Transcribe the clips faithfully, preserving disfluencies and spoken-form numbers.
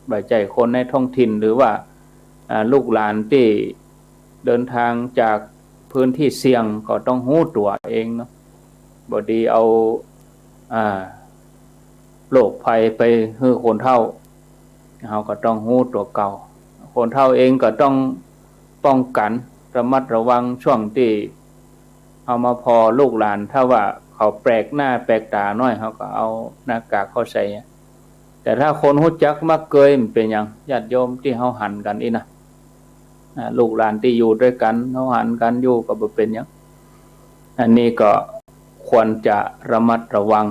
บ่ใจ้คนในท้องถิ่น หรือว่า อ่า ลูกหลานตี้เดินทางจากพื้นที่เสี่ยง ก็ต้องฮู้ตั๋วเองเนาะ บ่ดีเอา อ่า โรคภัยไปหื้อคนเฒ่า เฮาก็ต้องฮู้ตั๋วเก่า คนเฒ่าเองก็ต้องป้องกั๋น ระมัดระวัง ช่วงตี้เฮามาผ่อลูกหลาน ถ้าว่าเขาแปลกหน้าแปลกต๋าหน้อย เฮาก็เอาหน้ากากเข้าใส่ แต่ถ้าคนฮู้จักมักเกย บ่เป๋นหยัง ญาติโยมตี้เฮาหันกั๋นอี้นะ อ่า ลูกหลานตี้อยู่ตวยกั๋น เฮาหันกั๋นอยู่ก็บ่เป๋นหยัง อันนี้ก็ควรจะระมัดระวัง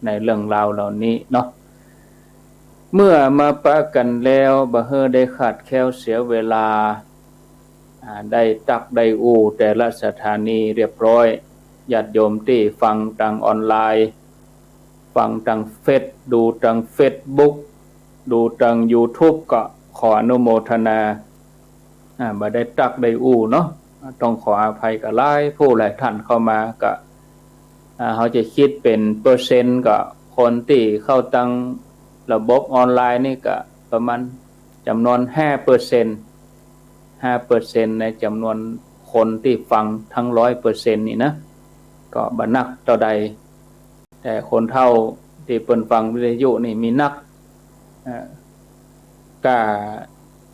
ในเรื่องราวเหล่านี้เนาะ เมื่อมาปะกั๋นแล้ว บ่หื้อได้ขาดแคลนเสียเวลา อ่า ได้ตรัสได้อู้แต่ละสถานีเรียบร้อย ญาติโยมตี้ฟังตางออนไลน์ ฟังตางเฟซ ดูตางเฟซบุ๊ก ดูตางยูทูบ ก็ขออนุโมทนา อ่า บ่ได้ตรัสได้อู้เนาะ ต้องขออภัยกับหลายผู้หลายท่านเข้ามา ก็ อ่า เฮาจะกึ๊ดเป๋นเปอร์เซ็นต์ ก็คนตี้เข้าตางระบบออนไลน์นี่ก็ประมาณจ๋ำนวนห้าเปอร์เซ็นต์ ห้าเปอร์เซ็นต์ ในจ๋ำนวนคนตี้ฟังตึงร้อยเปอร์เซ็นต์นี่นะ ก็บ่นักเต้าใด แต่คนเฒ่าตี้เปิ้นฟังวิทยุนี่มีนัก เอ่อ ก้า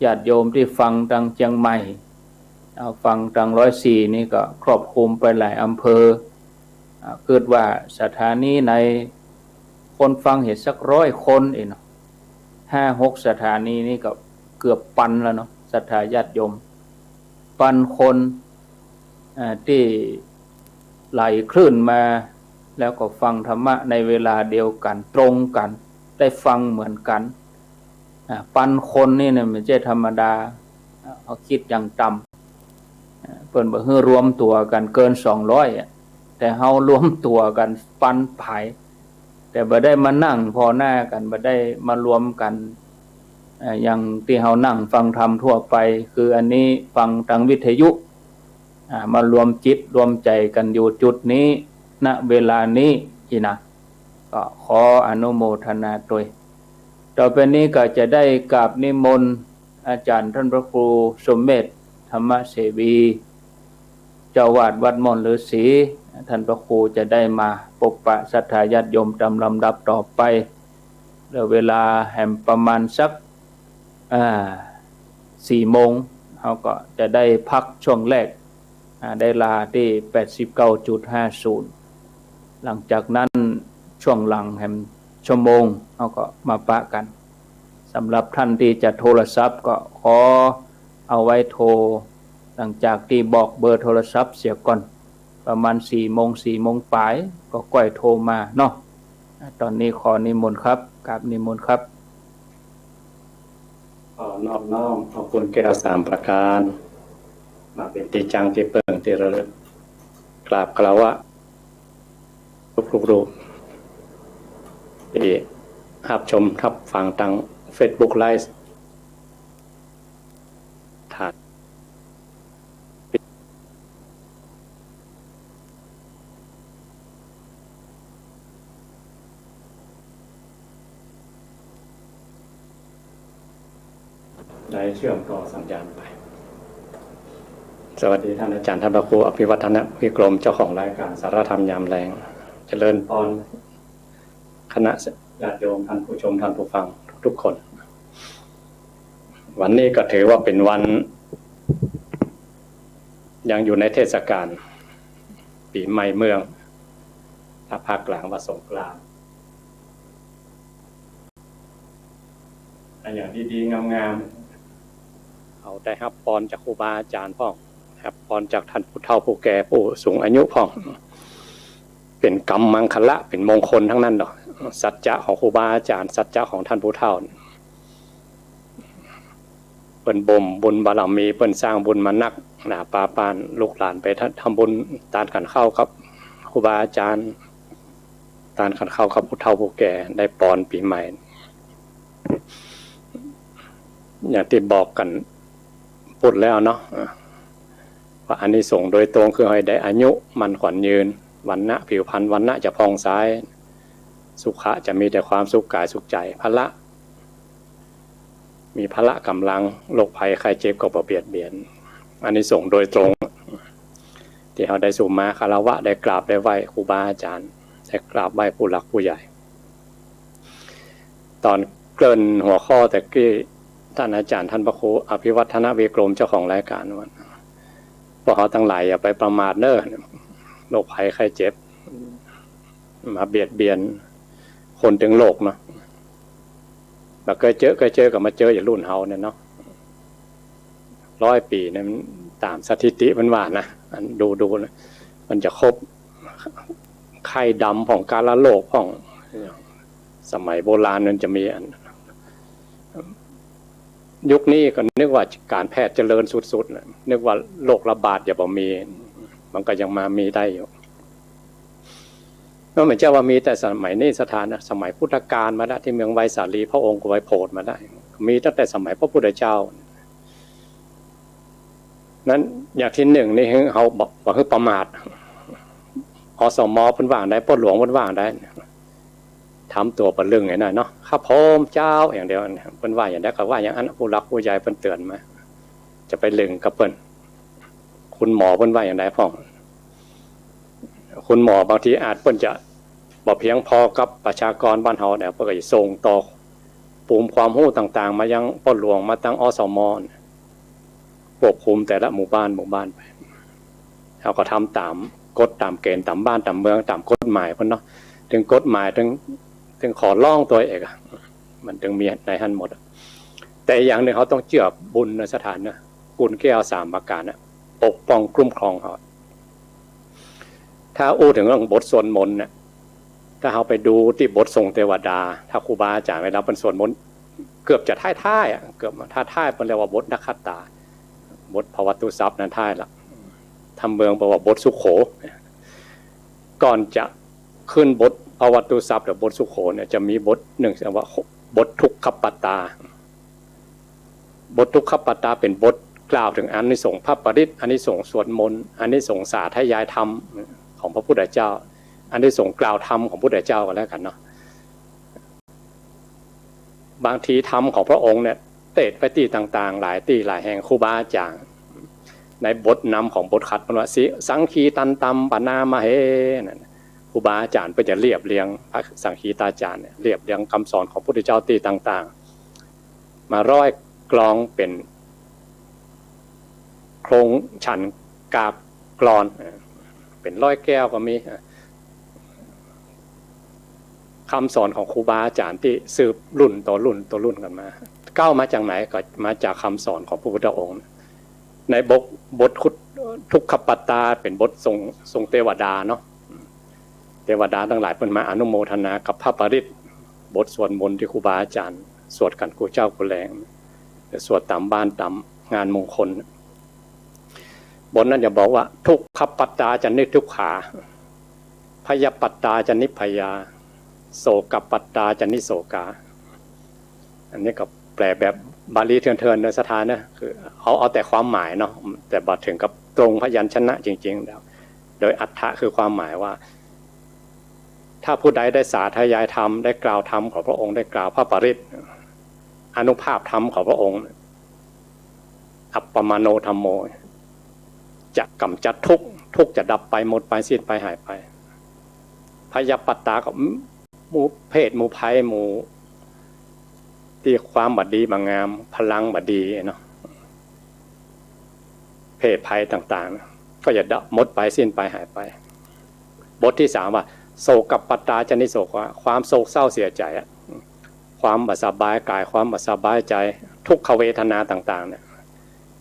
ญาติโยมตี้ฟังตางเจียงใหม่ เอาฟังตางร้อยสี่นี่ก็ครอบคลุมไปหลายอำเภอ อ่า กึ๊ดว่าสถานีไหนคนฟังเหียสักร้อยคนเองเนาะ ห้าหกสถานีนี่ก็เกือบปันแล้วเนาะ ศรัทธาญาติโยม ปันคน อ่า ตี้ไหลคลื่นมา แล้วก็ฟังธรรมะในเวลาเดียวกั๋น ตรงกั๋น ได้ฟังเหมือนกั๋น อ่า ปันคนนี่นะ บ่ใจ้ธรรมดา อ่า เฮากึ๊ดอย่างต่ำ อ่า เปิ้นบ่หื้อรวมตั๋วกั๋นเกินสองร้อยอะ แต่เฮารวมตั๋วกั๋นปันปาย แต่บ่ได้มานั่งผ่อหน้ากั๋น บ่ได้มารวมกั๋น เอ่อ อย่างตี้เฮานั่งฟังธรรมทั่วไป คืออันนี้ฟังตางวิทยุ อ่า มารวมจิตรวมใจ๋กั๋นอยู่จุดนี้ ณ เวลานี้อี้นะ ก็ขออนุโมทนาตวย ต่อไปนี้ก็จะได้กราบนิมนต์อาจ๋ารย์ต้านพระครูสมเมธ ธรรมเสวี เจ้าอาวาสวัดม่อนฤๅษี ต้านพระครูจะได้มาปบปะศรัทธาญาติโยมต๋ามลำดับต่อไป เหลือเวลาแหมประมาณสัก อ่า สี่โมง เฮาก็จะได้พักช่วงแรก อ่า ได้เวลาตี้แปดสิบเก้าจุดห้าศูนย์ หลังจากนั้นช่วงหลังแหมชั่วโมง เฮาก็มาปะกั๋น สำหรับท่านตี้จะโทรศัพท์ก็ขอเอาไว้โทร หลังจากตี้บอกเบอร์โทรศัพท์เสียก่อน ประมาณสี่โมง สี่โมงปาย ก็ก้อยโทรมาเนาะ อ่า ต๋อนนี้ขอนิมนต์ครับ กราบนิมนต์ครับ ขอนอบน้อมเอาบุญแก้วสามประก๋าน มาเป๋นตี้จั้งตี้เปิ้งตี้ระลึก กราบคารวะทุกๆ รูปตี้ฮับชมฮับฟังตางเฟซบุ๊กไลฟ์ ได้เชื่อมต่อสัญญาณไป สวัสดีท่านอาจารย์ ต้านพระครูอภิวัฒนวิกรม เจ้าของรายการสาระธรรมยามแลง เจริญพร คณะญาติโยม ท่านผู้ชม ท่านผู้ฟังทุกๆ คน วันนี้ก็ถือว่าเป๋นวัน ยังอยู่ในเทศกาลปี๋ใหม่เมือง ถ้าภาคกลางว่าสงกรานต์ อะ อย่างดีๆ งามๆ เฮาได้ฮับปอนจากครูบาอาจ๋ารย์พ่อง ฮับปอนจากท่านผู้เฒ่าผู้แก่ผู้สูงอายุพ่อง เป๋นก๋ำมังคละ เป๋นมงคลตึงนั้นเนาะ สัจจะของครูบาอาจ๋ารย์ สัจจะของท่านผู้เฒ่า เปิ้นบ่มบุญบารมี เปิ้นสร้างบุญมานักหนาปาปาน ลูกหลานไปทำบุญตานก๋านข้าวกับครูบาอาจ๋ารย์ ตานก๋านข้าวกับผู้เฒ่าผู้แก่ ได้ปอนปี๋ใหม่ อย่างตี้บอกกั๋นพู้นแล้วเนาะ ว่าอานิสงส์โดยตรงคือหื้อได้อายุมั่นขวัญยืน วรรณะผิวพรรณวรรณะจะผ่องใส สุขะจะมีแต่ความสุขกายสุขใจ๋ พละ มีพละก๋ำลัง โรคภัยไข้เจ็บก็บ่เบียดเบียน อานิสงส์โดยตรง ตี้เฮาได้สุมาฆะระวะ ได้กราบได้ไหว้ครูบาอาจ๋ารย์ ได้กราบไหว้ผู้หลักผู้ใหญ่ ต๋อนเกริ่นหัวข้อตะกี้ ต้านอาจ๋ารย์ต้านพระครูอภิวัฒนวิกรมเจ้าของรายก๋านว่า พวกเฮาตังหลายอย่าไปประมาทเน่อ โรคภัยไข้เจ็บ มาเบียดเบียนคนตึงโลกเนาะ บ่เกยเจอ เกยเจอก็มาเจออย่างรุ่นเฮาเนี่ยเนาะ ร้อยปี๋เนี่ยมันต๋ามสถิติมันว่านะ อันดูดูนะ มันจะครบ ไข้ดำพ่อง กาฬโรคพ่อง สมัยโบราณมันจะมีอัน ยุคนี้ก็นึกว่าก๋านแพทย์เจริญสุดๆ นะ นึกว่าโรคระบาดจะบ่มี มันก็ยังมามีได้อยู่ ก็บ่ใจ้ว่ามีแต่สมัยนี้สถานะ สมัยพุทธกาลมาแล้ว ตี้เมืองไวสาลี พระองค์ก็ไปโผดมาได้ มีตั้งแต่สมัยพระพุทธเจ้า นั้นอย่างตี้นึ่งนี่เฮาบ่ บ่หื้อประมาท อสม เปิ้นว่าใด ป้อหลวงเปิ้นว่าใด ทำตั๋วบ่ลึงไอ้นั่นเนาะ ครับผมเจ้า อย่างเดียว เปิ้นว่าอย่างใดก็ว่าอย่างอั้น ผู้หลักผู้ใหญ่เปิ้นเตื๋อนมา จะไปลึงกับเปิ้น คุณหมอเปิ้นว่าอย่างใดพ่อง คุณหมอบางทีอาจเปิ้นจะบ่เพียงพอกับประชากรบ้านเฮาเนี่ย เปิ้นก็จะส่งต่อปูมความฮู้ต่างๆ มายังป้อหลวง มาตัง อสม ควบคุมแต่ละหมู่บ้าน หมู่บ้านไป เฮาก็ทำต๋ามกฎต๋ามเกณฑ์ ต๋ามบ้านต๋ามเมือง ต๋ามกฎหมายเปิ้นเนาะ ตึงกฎหมาย ตึง ตึงขอร้องตั๋วเอกอะ มันตึงมีในหั้นหมดอะ แต่อย่างนึ่งเฮาต้องเจื้อบุญนะ ศรัทธานะ คุณแก้วสามประก๋านน่ะ ปกป้องคุ้มครองเฮา ถ้าอู้เถิงเรื่องบทสวดมนต์น่ะ ถ้าเฮาไปดูตี้บทส่งเตวดา ถ้าครูบาอาจ๋ารย์เวลาเปิ้นสวดมนต์ เกือบจะท้ายๆ อะ เกือบท้ายๆ เปิ้นเรียกว่าบทนักขัตตา บทภวัตตุสัพพะนั้นท้ายละ ธรรมเมืองบอกว่าบทสุโข ก่อนจะขึ้นบทภวัตตุสัพพะหรือบทสุโขเนี่ย จะมีบทนึ่งเรียกว่าบททุกขปัตตา บททุกขปัตตาเป๋นบทกล่าวเถิงอานิสงส์พระปริตร อานิสงส์สวดมนต์ อานิสงส์สาธยายธรรมของพระพุทธเจ้า อานิสงส์กล่าวธรรมของพุทธเจ้าก็แล้วกั๋นเนาะ บางทีธรรมของพระองค์เนี่ย เตสน์ไปตี้ต่างๆ หลายตี้หลายแห่ง ครูบาอาจ๋ารย์ ในบทนำของบทขัดเปิ้นว่า สิ สังคีตันตัมปะนามะเห นั่น ครูบาอาจ๋ารย์เปิ้นจะเรียบเรียง พระสังคีตาจ๋ารย์เนี่ย เรียบเรียงกำสอนของพุทธเจ้าตี้ต่างๆ มาร้อยกลองเป๋นโครงฉันกาบกลอน เอ่อ เป๋นร้อยแก้วก็มี เอ่อ กำสอนของครูบาอาจ๋ารย์ตี้สืบรุ่นต่อรุ่นต่อรุ่นกั๋นมา เก้ามาจากไหน ก็มาจากกำสอนของพระพุทธองค์ ในบท บททุกขปัตตาเป๋นบทส่ง ส่งเตวดาเนาะ เตวดาตังหลายเปิ้นมาอนุโมทนากับพระปริตร บทสวดมนต์ตี้ครูบาอาจ๋ารย์สวดกั๋นกู้เจ๊ากู้แลง สวดต๋ามบ้านต๋ามงานมงคล บทนั้นจะบอกว่า ทุกขปัตตาจะนิทุกขา พยปัตตาจะนิพพยา โสกปัตตาจะนิโสกา อันนี้ก็แปลแบบบาลีเถื่อนๆ เนอะ ศรัทธาเนอะ คือเอา เอาแต่ความหมายเนาะ แต่บ่เถิงกับตรงพยัญชนะจริงๆ แล้ว โดยอรรถะคือความหมายว่า ถ้าผู้ใดได้สาธยายธรรม ได้กล่าวธรรมของพระองค์ ได้กล่าวพระปริตร อานุภาพธรรมของพระองค์ อัปปมาโณธัมโม จะกำจัดทุกข์ ทุกข์จะดับไป หมดไป สิ้นไป หายไป พยปัตตาก็หมู่เพศ หมู่ภัย หมู่ตี้ความบ่ดีบ่งาม พลังบ่ดีเนาะ เพศภัยต่างๆ ก็จะดับ หมดไป สิ้นไป หายไป บทตี้สามว่า โสกปัตตาจะนิโสกา ความโศกเศร้าเสียใจอะ ความบ่สบายกาย ความบ่สบายใจ ทุกขเวทนาต่างๆ เนี่ย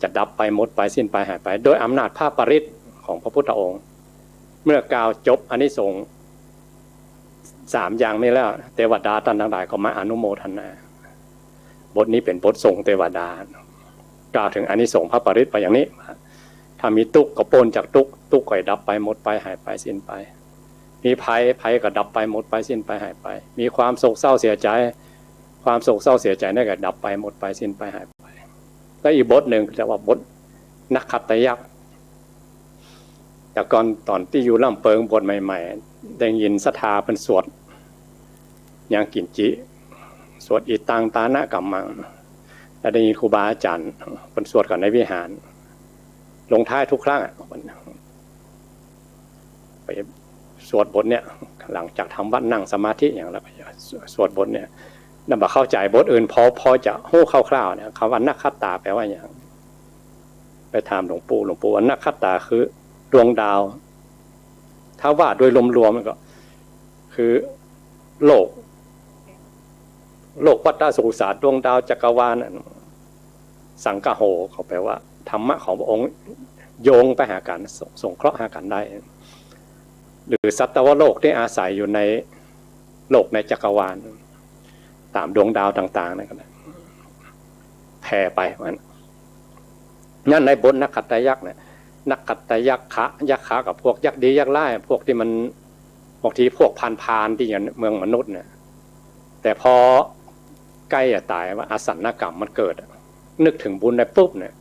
จะดับไป หมดไป สิ้นไป หายไป โดยอำนาจพระปริตรของพระพุทธองค์ เมื่อกล่าวจบอานิสงส์สามอย่างนี้แล้ว เตวดาต้านตังหลายก็มาอนุโมทนา บทนี้เป๋นบทส่งเตวดา กล่าวเถิงอานิสงส์พระปริตรไปอย่างนี้ ถ้ามีตุ๊กข์ก็ป๊นจากตุ๊กข์ ตุ๊กข์ก็ดับไป หมดไป หายไป สิ้นไป มีภัย ภัยก็ดับไป หมดไป สิ้นไป หายไป มีความโศกเศร้าเสียใจ ความโศกเศร้าเสียใจนั้นก็ดับไป หมดไป สิ้นไป หายไป แล้วอีกบทนึ่งเรียกว่าบทนักขัตตยักษ์ แต่ก่อนต๋อนตี้อยู่ล่ำเปิงบวชใหม่ๆ ได้ยินศรัทธาเปิ้นสวด ยังกิญจิ สวดอิตังตานะกัมมัง แล้วได้ยินครูบาอาจ๋ารย์เปิ้นสวดกั๋นในวิหาร ลงท้ายกู้ครั้งอะ ไปสวดบทเนี่ย หลังจากทำวัตรนั่งสมาธิหยังแล้วก็สวดบทเนี่ย แล้วบ่เข้าใจ๋บทอื่น พอ พอจะฮู้คร่าวๆ เนี่ย กำว่านักขัตตาแปลว่าหยัง ไปถามหลวงปู่ หลวงปู่ว่านักขัตตาคือดวงดาว ถ้าว่าโดยรวมๆ มันก็คือโลก โลกวัฏฏะสงสาร ดวงดาวจักรวาลน่ะ สังคโห เขาแปลว่าธรรมะของพระองค์โยงไปหากั๋น ส- สงเคราะห์หากั๋นได้ หรือสัตวโลกตี้อาศัยอยู่ในโลกในจักรวาล ต๋ามดวงดาวต่างๆ นั่นก็ได้ แผ่ไปมัน นั้นในบทนักขัตตายักษ์เนี่ย นักขัตตายักขะ ยักขะก็พวกยักษ์ดียักษ์ร้าย พวกตี้มัน บางทีพวกพาลๆ ตี้อยู่เมืองมนุษย์เนี่ย แต่พอใก้จะต๋ายว่าอาสันนกรรมมันเกิดอะ นึกเถิงบุญได้ปุ๊บเนี่ย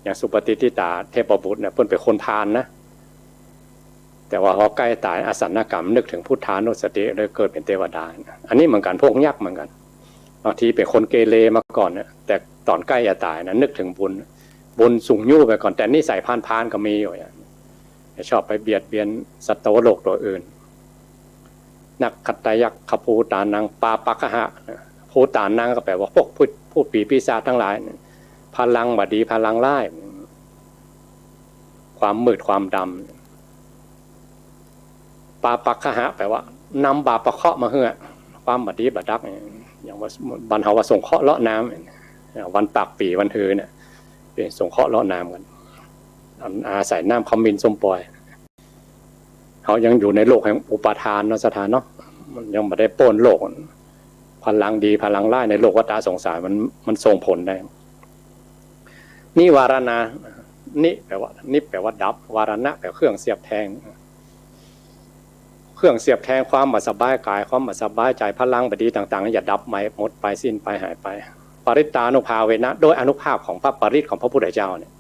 อย่างสุปฏิตติตาเทพบุตรเนี่ย เปิ้นเป๋นคนพาลนะ แต่ว่าพอใก้ต๋ายอาสันนกรรม นึกเถิงพุทธานุสติ เลยเกิดเป๋นเตวดานะ อันนี้เหมือนกั๋น พวกยักษ์เหมือนกั๋น บางทีเป๋นคนเกเรมาก่อนเนี่ย แต่ต๋อนใก้จะต๋ายนะ นึกเถิงบุญ บุญสูงยู้ไปก่อน แต่นิสัยพาลๆ ก็มีอยู่เนี่ย ชอบไปเบียดเบียนสัตวโลกตั๋วอื่น นักขัตตายักขภูตานัง ปาปะกะหะ ภูตานังก็แปลว่าพวกผู้ ผู้ปีปีศาจตังหลาย พลังบ่ดี พลังร้าย ความมืด ความดำ ปาปะกะหะ แปลว่านำบาปะเคราะห์มาหื้อ ความบ่ดีบ่ดัก อย่างว่าบ้านเฮาว่าสงเคราะห์เลาะน้ำ วันปากปี๋วันฮือเนี่ย เป๋นสงเคราะห์เลาะน้ำกั๋น อาศัยน้ำขมิ้นส้มปล่อย เฮายังอยู่ในโลกแห่งอุปาทานเนาะ ศรัทธาเนาะ มันยังบ่ได้ป๊นโลก พลังดีพลังร้ายในโลกวัฏฏะสงสารมัน มันส่งผลได้ นิวารณา นิแปลว่า นิแปลว่าดับ วารณะแปลว่าเครื่องเสียบแทง เครื่องเสียบแทงความบ่สบายกาย ความบ่สบายใจ๋ พลังบ่ดีต่างๆ อย่าดับไป หมดไป สิ้นไป หายไป ปริตตานุภาเวนะ โดยอานุภาพของพระปริตรของพระพุทธเจ้าเนี่ย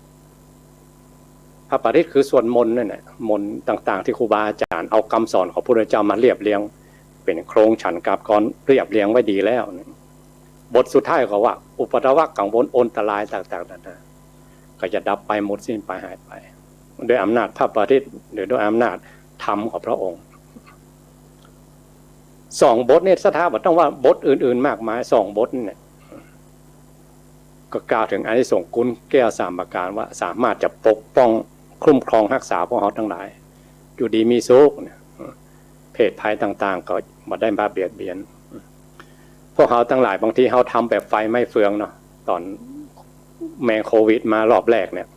พระปริตรคือสวดมนต์นั่นแหละ มนต์ต่างๆ ตี้ครูบาอาจ๋ารย์เอากำสอนของพระพุทธเจ้ามาเรียบเรียง เป๋นโครงฉันกาบกร เรียบเรียงไว้ดีแล้วเนี่ย บทสุดท้ายก็ว่า อุปัทวะกังวลอันตรายต่างๆ นานา ก็จะดับไป หมดสิ้นไป หายไป ด้วยอำนาจพระปริตร หรือด้วยอำนาจธรรมของพระองค์ สองบทเนี่ย ศรัทธาบ่ต้องว่าบทอื่นๆ มากมาย สองบทเนี่ย ก็กล่าวเถิงอานิสงส์กุลแก้วสามประก๋านว่าสามารถจะปกป้องคุ้มครองฮักษาพวกเฮาตังหลาย อยู่ดีมีสุขเนี่ย เพศภัยต่างๆ ก็บ่ได้มาเบียดเบียน พวกเฮาตังหลายบางทีเฮาทำแบบไฟไหม้เฟืองเนาะ ต๋อนแมงโควิดมารอบแรกเนี่ย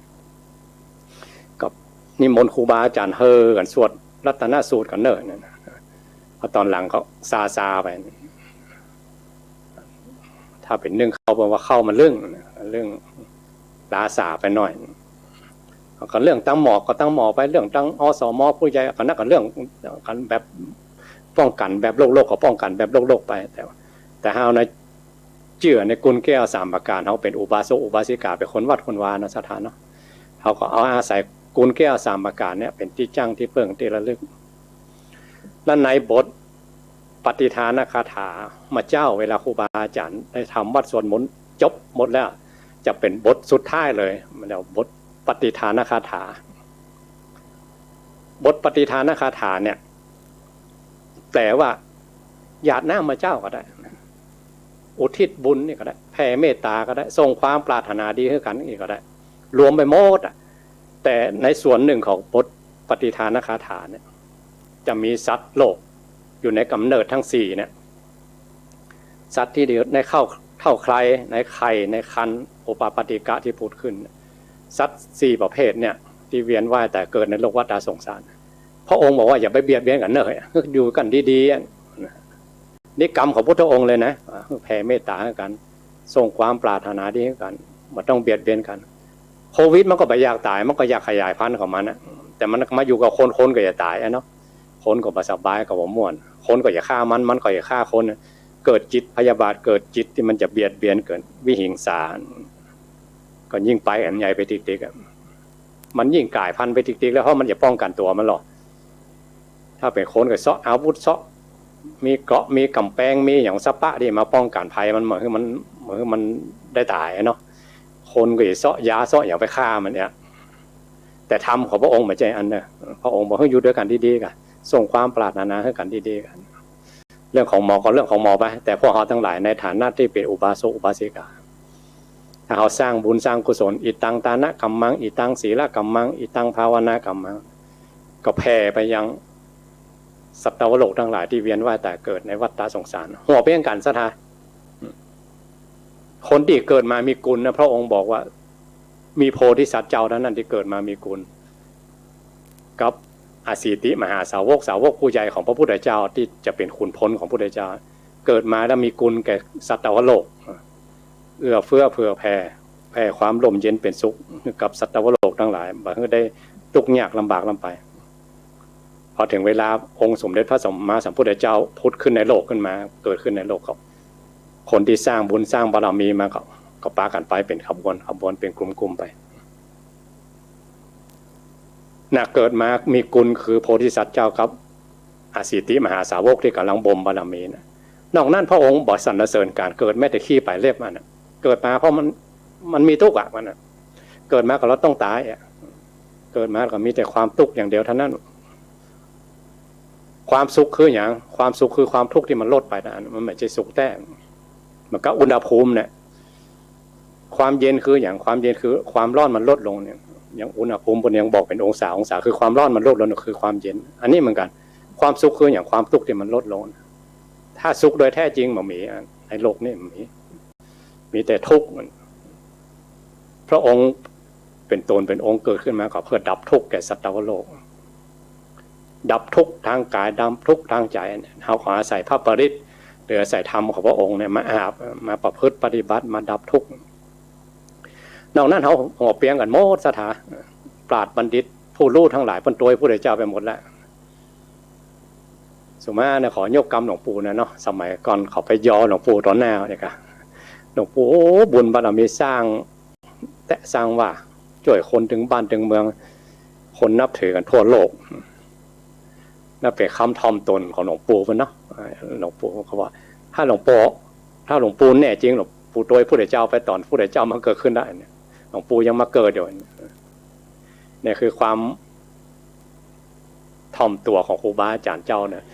ก็นิมนต์ครูบาอาจ๋ารย์เฮอกั๋นสวดรัตนสูตรกั๋นเน่อเนี่ย พอต๋อนหลังก็ซาๆ ไป ถ้าเป๋นนึ่งข้าว เปิ้นว่าข้าวมันลึ่ง ลึ่ง ล้าสาไปหน่อย ก็เรื่องตั้งหม้อก็ตั้งหม้อไป เรื่องตั้ง อสม ผู้ใหญ่ ก็นั่นก็เรื่องกั๋นแบบป้องกั๋นแบบโลกๆ ก็ป้องกั๋นแบบโลกๆ ไป แต่ แต่เฮานะ เจื้อในกุลแก้วสามประก๋าน เฮาเป๋นอุบาสกอุบาสิกา เป๋นคนวัดคนวาเนาะ ศรัทธาเนาะ เฮาก็เอาอาศัยกุลแก้วสามประก๋านเนี่ยเป๋นตี้จั้งตี้เปิ้งตี้ระลึก และในบทปัตติทานคาถา เมื่อเจ๊าเวลาครูบาอาจ๋ารย์ได้ทำวัตรสวดมนต์จบหมดแล้ว จะเป๋นบทสุดท้ายเลย มันเรียกว่าบทปัตติทานคาถา บทปัตติทานคาถาเนี่ย แปลว่าหยาดน้ำเมื่อเจ๊าก็ได้ อุทิศบุญนี่ก็ได้ แผ่เมตต๋าก็ได้ ส่งความปรารถนาดีหื้อกั๋นนี่ก็ได้ รวมไปหมดอะ แต่ในส่วนหนึ่งของบทปัตติทานคาถาเนี่ย จะมีสัตว์โลกอยู่ในก๋ำเนิดทั้งสี่เนี่ย สัตว์ตี้อยู่ในเข้า เต้าใคร ในไข่ ในครรภ์ โอปปาติกะตี้ผุดขึ้น สัตว์สี่ประเภทเนี่ย ตี้เวียนว่ายต๋ายเกิดในโลกวัฏฏะสงสาร พระองค์บอกว่าอย่าไปเบียดเบียนกั๋นเน่อ อยู่กั๋นดีๆ อะ นี่กำของพุทธองค์เลยนะ แผ่เมตต๋าหื้อกั๋น ส่งความปรารถนาดีหื้อกั๋น บ่ต้องเบียดเบียนกั๋น โควิดมันก็บ่อยากต๋าย มันก็อยากขยายพันธุ์ของมันนะ แต่มันมาอยู่กับคน คนก็อย่าต๋ายอะเนาะ คนก็บ่สบายก็บ่ม่วน คนก็อย่าฆ่ามัน มันก็อย่าฆ่าคน เกิดจิตพยาบาท เกิดจิตตี้มันจะเบียดเบียน เกิดวิหิงสา ก็ยิ่งไปกั๋นใหญ่ไปติ๊กๆ อะ มันยิ่งก๋ายพันธุ์ไปติ๊กๆ แล้ว เพราะมันจะป้องกั๋นตั๋วมันหรอก ถ้าเป๋นคนก็เซาะอาวุธ เซาะ มีเกราะ มีก๋ำแปง มีหยังสะปะตี้มาป้องกั๋นภัยมัน บ่หื้อมัน บ่หื้อมันได้ต๋ายอะเนาะ คนก็จะเซาะยาเซาะหยังไปฆ่ามันเนี่ย แต่ธรรมของพระองค์บ่ใจ้อั้นเน่อ พระองค์บอกหื้ออยู่ตวยกั๋นดีๆ ก่ะ ส่งความปรารถนาหื้อกั๋นดีๆ ก่ะ เรื่องของหมอก็เรื่องของหมอไป แต่พวกเฮาตังหลายในฐานะตี้เป๋นอุบาสกอุบาสิกา ถ้าเฮาสร้างบุญสร้างกุศล อิตังตานกัมมัง อิตังศีลกัมมัง อิตังภาวนากรรมัง ก็แผ่ไปยังสัตวโลกตังหลายตี้เวียนว่ายต๋ายเกิดในวัฏฏะสงสาร หัวเปียงกั๋นศรัทธา คนตี้เกิดมามีกุณนะ พระองค์บอกว่ามีโพธิสัตว์เจ้าเต้านั้นตี้เกิดมามีกุณ กับอสีติมหาสาวก สาวกผู้ใหญ่ของพระพุทธเจ้าตี้จะเป๋นขุนพลของพุทธเจ้า เกิดมาแล้วมีกุณแก่สัตวโลก เอื้อเฟื้อเผื่อแผ่ แผ่ความร่มเย็นเป๋นสุขกับสัตวโลกตังหลาย บ่หื้อได้ตุ๊กข์ยากลำบากล้ำไป พอเถิงเวลาองค์สมเด็จพระสัมมาสัมพุทธเจ้าผุดขึ้นในโลกขึ้นมา เกิดขึ้นในโลกก็ คนตี้สร้างบุญสร้างบารมีมาก็ ก็ปากั๋นไปเป๋นขบวนขบวนเป๋นกลุ่มๆ ไป น่ะ เกิดมามีกุณคือโพธิสัตว์เจ้ากับอสีติมหาสาวกตี้ก่ำลังบ่มบารมีน่ะ นอกนั้นพระองค์บ่สรรเสริญก๋านเกิดแม้แต่ขี้ปลายเล็บมันน่ะ เกิดมาเพราะมัน มันมีตุ๊กข์อะมันน่ะ เกิดมาก็เราต้องต๋ายอะ เกิดมาก็มีแต่ความตุ๊กข์อย่างเดียวเต้านั้น ความสุขคือหยัง ความสุขคือความตุ๊กข์ตี้มันลดไปนะ มันบ่ใจ้ตุ๊กข์แต๊ มันก็อุณหภูมิเนี่ย ความเย็นคือหยัง ความเย็นคือความฮ้อนมันลดลงเนี่ย อย่างอุณหภูมิเปิ้นยังบอกเป๋นองศา องศาคือความฮ้อนมันลดลง คือความเย็น อันนี้เหมือนกั๋น ความสุขคือหยัง ความตุ๊กข์ตี้มันลดลง ถ้าสุขโดยแท้จริงบ่มีอะ ในโลกนี้บ่มี มีแต่ตุ๊กข์ พระองค์เป๋นต๋นเป๋นองค์เกิดขึ้นมาก็เพื่อดับตุ๊กข์แก่สัตวโลก ดับตุ๊กข์ตางก๋าย ดับตุ๊กข์ตางใจ๋ เฮาก็อาศัยพระปริตร หรืออาศัยธรรมของพระองค์เนี่ยมาอาบ มาประพฤติปฏิบัติ มาดับตุ๊กข์ นอกนั้นเฮาหัวเปียงกั๋นหมดศรัทธา ปราชญ์บัณฑิตผู้ฮู้ตังหลายเปิ้นตวยพุทธเจ้าไปหมดแล้ว สุมาเนี่ยขอยกกำหลวงปู่นะเนาะ สมัยก่อนเขาไปยอหลวงปู่ต๋อนหน้าเนี่ยกะ หลวงปู่ โอ้ บุญบารมีสร้างแต๊สร้างว่า จ้วยคนตึงบ้านตึงเมือง คนนับถือกั๋นทั่วโลก นั่นเป๋นกำถ่อมต๋นของหลวงปู่เปิ้นเนาะ หลวงปู่เขาว่า ถ้าหลวงปู่ ถ้าหลวงปู่แน่จริง หลวงปู่ตวยพุทธเจ้าไปต๋อนพุทธเจ้ามาเกิดขึ้นได้เนี่ย หลวงปู่ยังมาเกิดอยู่ เนี่ยคือความถ่อมตั๋วของครูบาอาจ๋ารย์เจ้าเนี่ย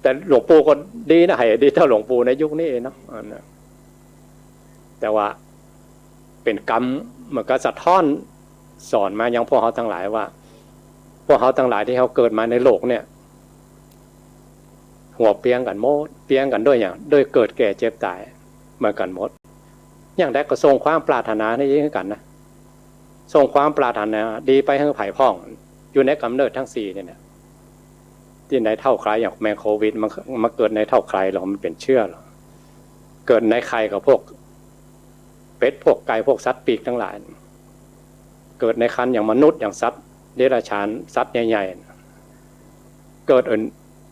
แต่หลวงปู่ก็ดีนะ หื้อดีเต้าหลวงปู่ในยุคนี้เนาะ อันนั้น แต่ว่าเป๋นกำ มันก็สะท้อนสอนมายังพวกเฮาตังหลายว่า พวกเฮาตังหลายตี้เฮาเกิดมาในโลกเนี่ย หัวเปียงกั๋นหมด เปียงกั๋นด้วยหยัง ด้วยเกิดแก่เจ็บต๋ายเหมือนกั๋นหมด อย่างใดก็ส่งความปรารถนานี้หื้อกั๋นนะ ส่งความปรารถนาดีไปหื้อใผพ่อง อยู่ในก๋ำเนิดตังสี่นี่แหละ ตี้ในเถ้าใคร อย่างแมงโควิด มันมาเกิดในเถ้าใคร แล้วมันเป๋นเชื้อเหรอ เกิดในไข่ของพวกเป็ด พวกไก่ พวกสัตว์ปีกตังหลาย เกิดในครรภ์อย่างมนุษย์ อย่างสัตว์เดรัจฉาน สัตว์ใหญ่ๆ เกิดเอิ้น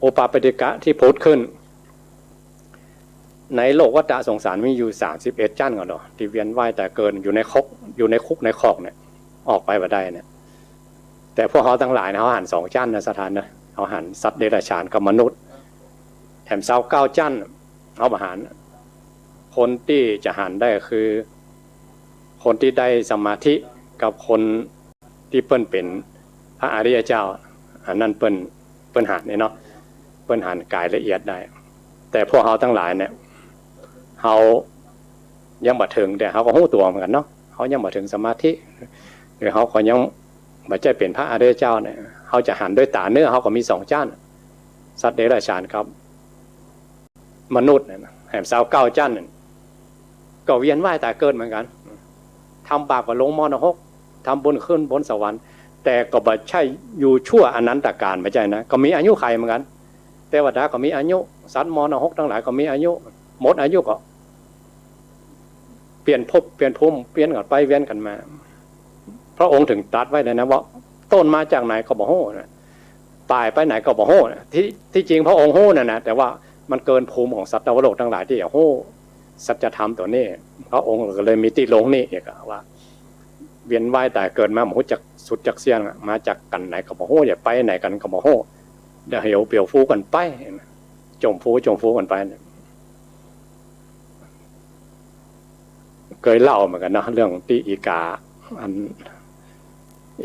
โอปปาติกะตี้ผุดขึ้น ในโลกวัฏฏะสงสารมีอยู่สามสิบเอ็ดจั้นก่อเนาะ ตี้เวียนว่ายต๋ายเกิดอยู่ในคอก อยู่ในคุกในคอกเนี่ย ออกไปบ่ได้เนี่ย แต่พวกเฮาตังหลายนะ เฮาหันสองจั้นนะศรัทธานะ เฮาหันสัตว์เดรัจฉานกับมนุษย์ แถมซาวเก้าจั้น เฮาบ่หัน คนตี้จะหันได้ก็คือ คนตี้ได้สมาธิกับคนตี้เปิ้นเป๋นพระอริยเจ้า อันนั้นเปิ้น เปิ้นหันเนี่ยเนาะ เปิ้นหันก๋ายละเอียดได้ แต่พวกเฮาตังหลายเนี่ย เฮายังบ่เถิง แต่เฮาก็ฮู้ตั๋วเหมือนกั๋นเนาะ เฮายังบ่เถิงสมาธิ หรือเฮาก็ยังบ่ใจ้เป๋นพระอริยเจ้าเนี่ย เฮาจะหันด้วยต๋าเนื้อ เฮาก็มีสองจั้น สัตว์เดรัจฉานกับมนุษย์เนี่ยนะ แหมซาวเก้าจั้นเนี่ย ก็เวียนว่ายต๋ายเกิดเหมือนกั๋น ทำบาปก็ลงมรณะหก ทำบุญขึ้นบนสวรรค์ แต่ก็บ่ใจ้อยู่ชั่วอนันตกาล บ่ใจ้นะ ก็มีอายุขัยเหมือนกั๋น เตวดาก็มีอายุ สัตว์มรณะหกตังหลายก็มีอายุ หมดอายุก็เปลี่ยนภพเปลี่ยนภูมิ เปลี่ยนกั๋นไปเวียนกั๋นมา พระองค์เถิงตรัสไว้เลยนะว่า ต้นมาจากไหนก็บ่ฮู้นะ ปลายไปไหนก็บ่ฮู้นะ ตี้ ตี้จริงพระองค์ฮู้น่ะนะ แต่ว่ามันเกินภูมิของสัตวโลกตังหลายตี้จะฮู้สัจธรรมตั๋วนี้ พระองค์ก็เลยมีตี้ลงนี่อีกอะว่า เวียนว่ายต๋ายเกิดมาบ่ฮู้จักสุดจักเสี้ยนอะ มาจากกั๋นไหนก็บ่ฮู้ จะไปไหนกั๋นก็บ่ฮู้ เดี๋ยวเหี่ยวเปียวฟูกั๋นไป จมฟูจมฟูกั๋นไปเนี่ย เกยเล่าเหมือนกั๋นเนาะ เรื่องตี้อีก๋า อัน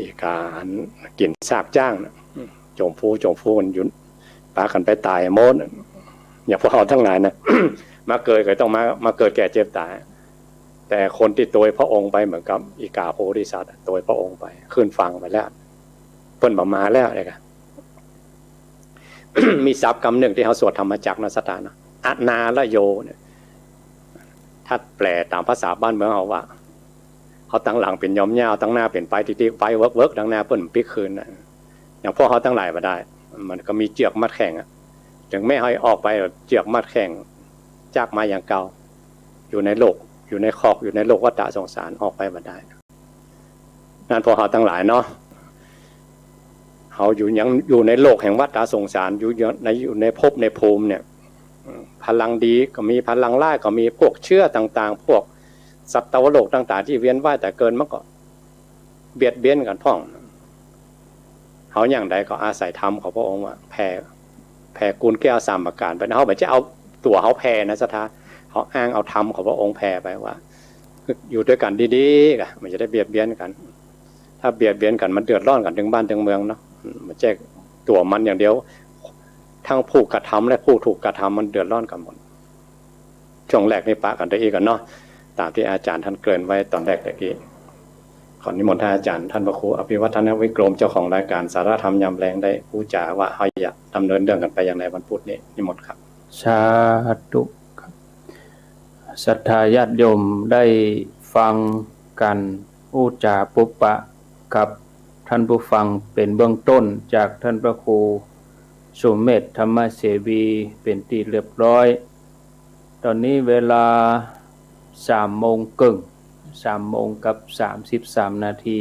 อีก๋าอันกิ๋นซากจ๊างน่ะ จ๋มฟู๋จ๋มฟู๋มันอยู่ ปากั๋นไปต๋ายหมด อย่างพวกเฮาตังหลายนะ มาเกิดก็ต้องมา มาเกิดแก่เจ็บต๋าย แต่คนตี้ตวยพระองค์ไปเหมือนกับอีก๋าโพธิสัตว์อะ ตวยพระองค์ไป ขึ้นฝั่งไปแล้ว เปิ้นบ่มาแล้วเนี่ยค่ะ มีศัพท์กำนึ่งตี้เฮาสวดธรรมจักรนะศรัทธาเนาะ อนาลโยเนี่ย ถ้าแปลต๋ามภาษาบ้านเมืองเฮาว่า เฮาตังหลังเป๋นยอมเหย้า ตังหน้าเป๋นไปติ๊กๆ ไปเวิกๆ ตังหน้าเปิ้นปิ๊กคืนน่ะ อย่างพวกเฮาตังหลายบ่ได้ มันก็มีเจือกมัดแข้งอะ เถิงแม้เฮาออกไป เจือกมัดแข้งจักมาอย่างเก่า อยู่ในโลก อยู่ในคอก อยู่ในโลกวัฏฏะสงสาร ออกไปบ่ได้ นั้นพวกเฮาตังหลายเนาะ เฮาอยู่ยังอยู่ในโลกแห่งวัฏฏะสงสาร อยู่ใน อยู่ในภพในภูมิเนี่ย อืม พลังดีก็มี พลังร้ายก็มี พวกเชื้อต่างๆ พวกสัตว์ตวโลกต่างๆ ตี้เวียนว่ายต๋ายเกิดมันก็เบียดเบียนกั๋นพ่อง เฮาอย่างใดก็อาศัยธรรมของพระองค์ว่าแผ่ แผ่กุณแก้วสามประก๋านไป เฮาบ่ใจ้เอาตั๋วเฮาแผ่นะศรัทธา เฮาอ้างเอาธรรมของพระองค์แผ่ไปว่า อยู่ตวยกั๋นดีๆ ก่ะ บ่จะได้เบียดเบียนกั๋น ถ้าเบียดเบียนกั๋นมันเดือดร้อนกั๋นตึงบ้านตึงเมืองเนาะ อืม บ่ใจ้ตั๋วมันอย่างเดียว ทั้งผู้กระทำและผู้ถูกกระทำมันเดือดร้อนกั๋นหมด ช่วงแรกนี้ปะกั๋นเต้าอี้ก่อนเนาะ ต๋ามตี้อาจ๋ารย์ต้านเกริ่นไว้ต๋อนแรกตะกี้ ขอนิมนต์ต้านอาจ๋ารย์ ต้านพระครูอภิวัฒนวิกรม เจ้าของรายก๋านสาระธรรมยามแลง ได้อู้จ๋าว่าเฮาจะดำเนินเรื่องกั๋นไปอย่างไรวันพุธนี้ นิมนต์ครับ สาธุครับ ศรัทธาญาติโยมได้ฟังก๋านอู้จ๋าปุบปะกับต้านผู้ฟังเป๋นเบื้องต้นจากต้านพระครูสุเมธธรรมเสวีเป๋นตี้เรียบร้อย ต๋อนนี้เวลาสามโมงเกิ่ง สามโมงกับสามสิบสามนาที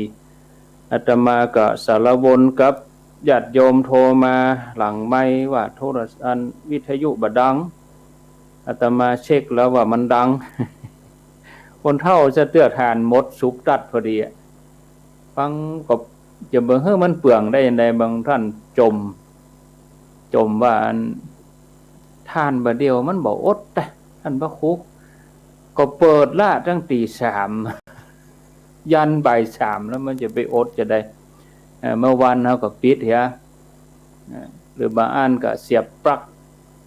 อาตมาก็สารวนกับญาติโยมโทรมาหลังไมค์ว่าโทรศัพท์ อันวิทยุบ่ดัง อาตมาเช็คแล้วว่ามันดัง คนเฒ่าจะเตื้อถ่านหมดสุบตั๊ดพอดีอะ ฟังก็จะบ่หื้อมันเปลืองได้จั่งใด บางต้านจ่ม จ่มว่าอัน ถ่านบ่าเดี่ยวมันบ่อดนะ ต้านพระครู ก็เปิดละตั้งตี๋สาม ยันบ่ายสามแล้วมันจะไปอดจะใด เอ่อ เมื่อวานเฮาก็ปิดเหีย เอ่อ หรือบางอันก็เสียบปลั๊ก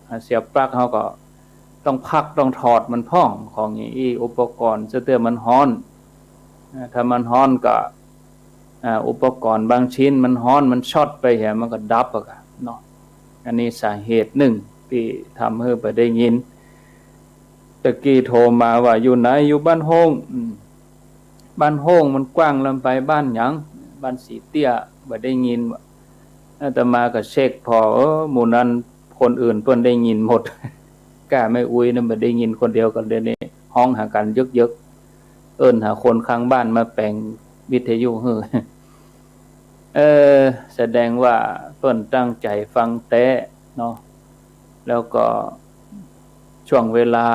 อ่า เสียบปลั๊กเฮาก็ต้องพักต้องถอดมันพ่อง ของอย่างอี้อุปกรณ์ ซะเตื้อมันฮ้อน อ่า ถ้ามันฮ้อนก็ อ่า อุปกรณ์บางชิ้นมันฮ้อน มันช็อตไปเหีย มันก็ดับอะกะเนาะ อันนี้สาเหตุนึ่งตี้ทำหื้อบ่ได้ยิน ตะกี้โทรมาว่าอยู่ไหน อยู่บ้านโฮ่ง อืม บ้านโฮ่งมันกว้างลำไป บ้านหยัง บ้านสีเตี้ย บ่ได้ยิน อาตมาก็เช็คผ่อ เออ หมู่นั้นคนอื่นเปิ้นได้ยินหมด ก้าแม่อุ๊ยนั้นบ่ได้ยินคนเดียว ก็เดี๋ยวนี้ฮ้องหากั๋นเยิกๆ เอิ้นหาคนข้างบ้านมาแป๋งวิทยุหื้อ เออ แสดงว่าเปิ้นตั้งใจ๋ฟังแต๊เนาะ แล้วก็ช่วงเวลา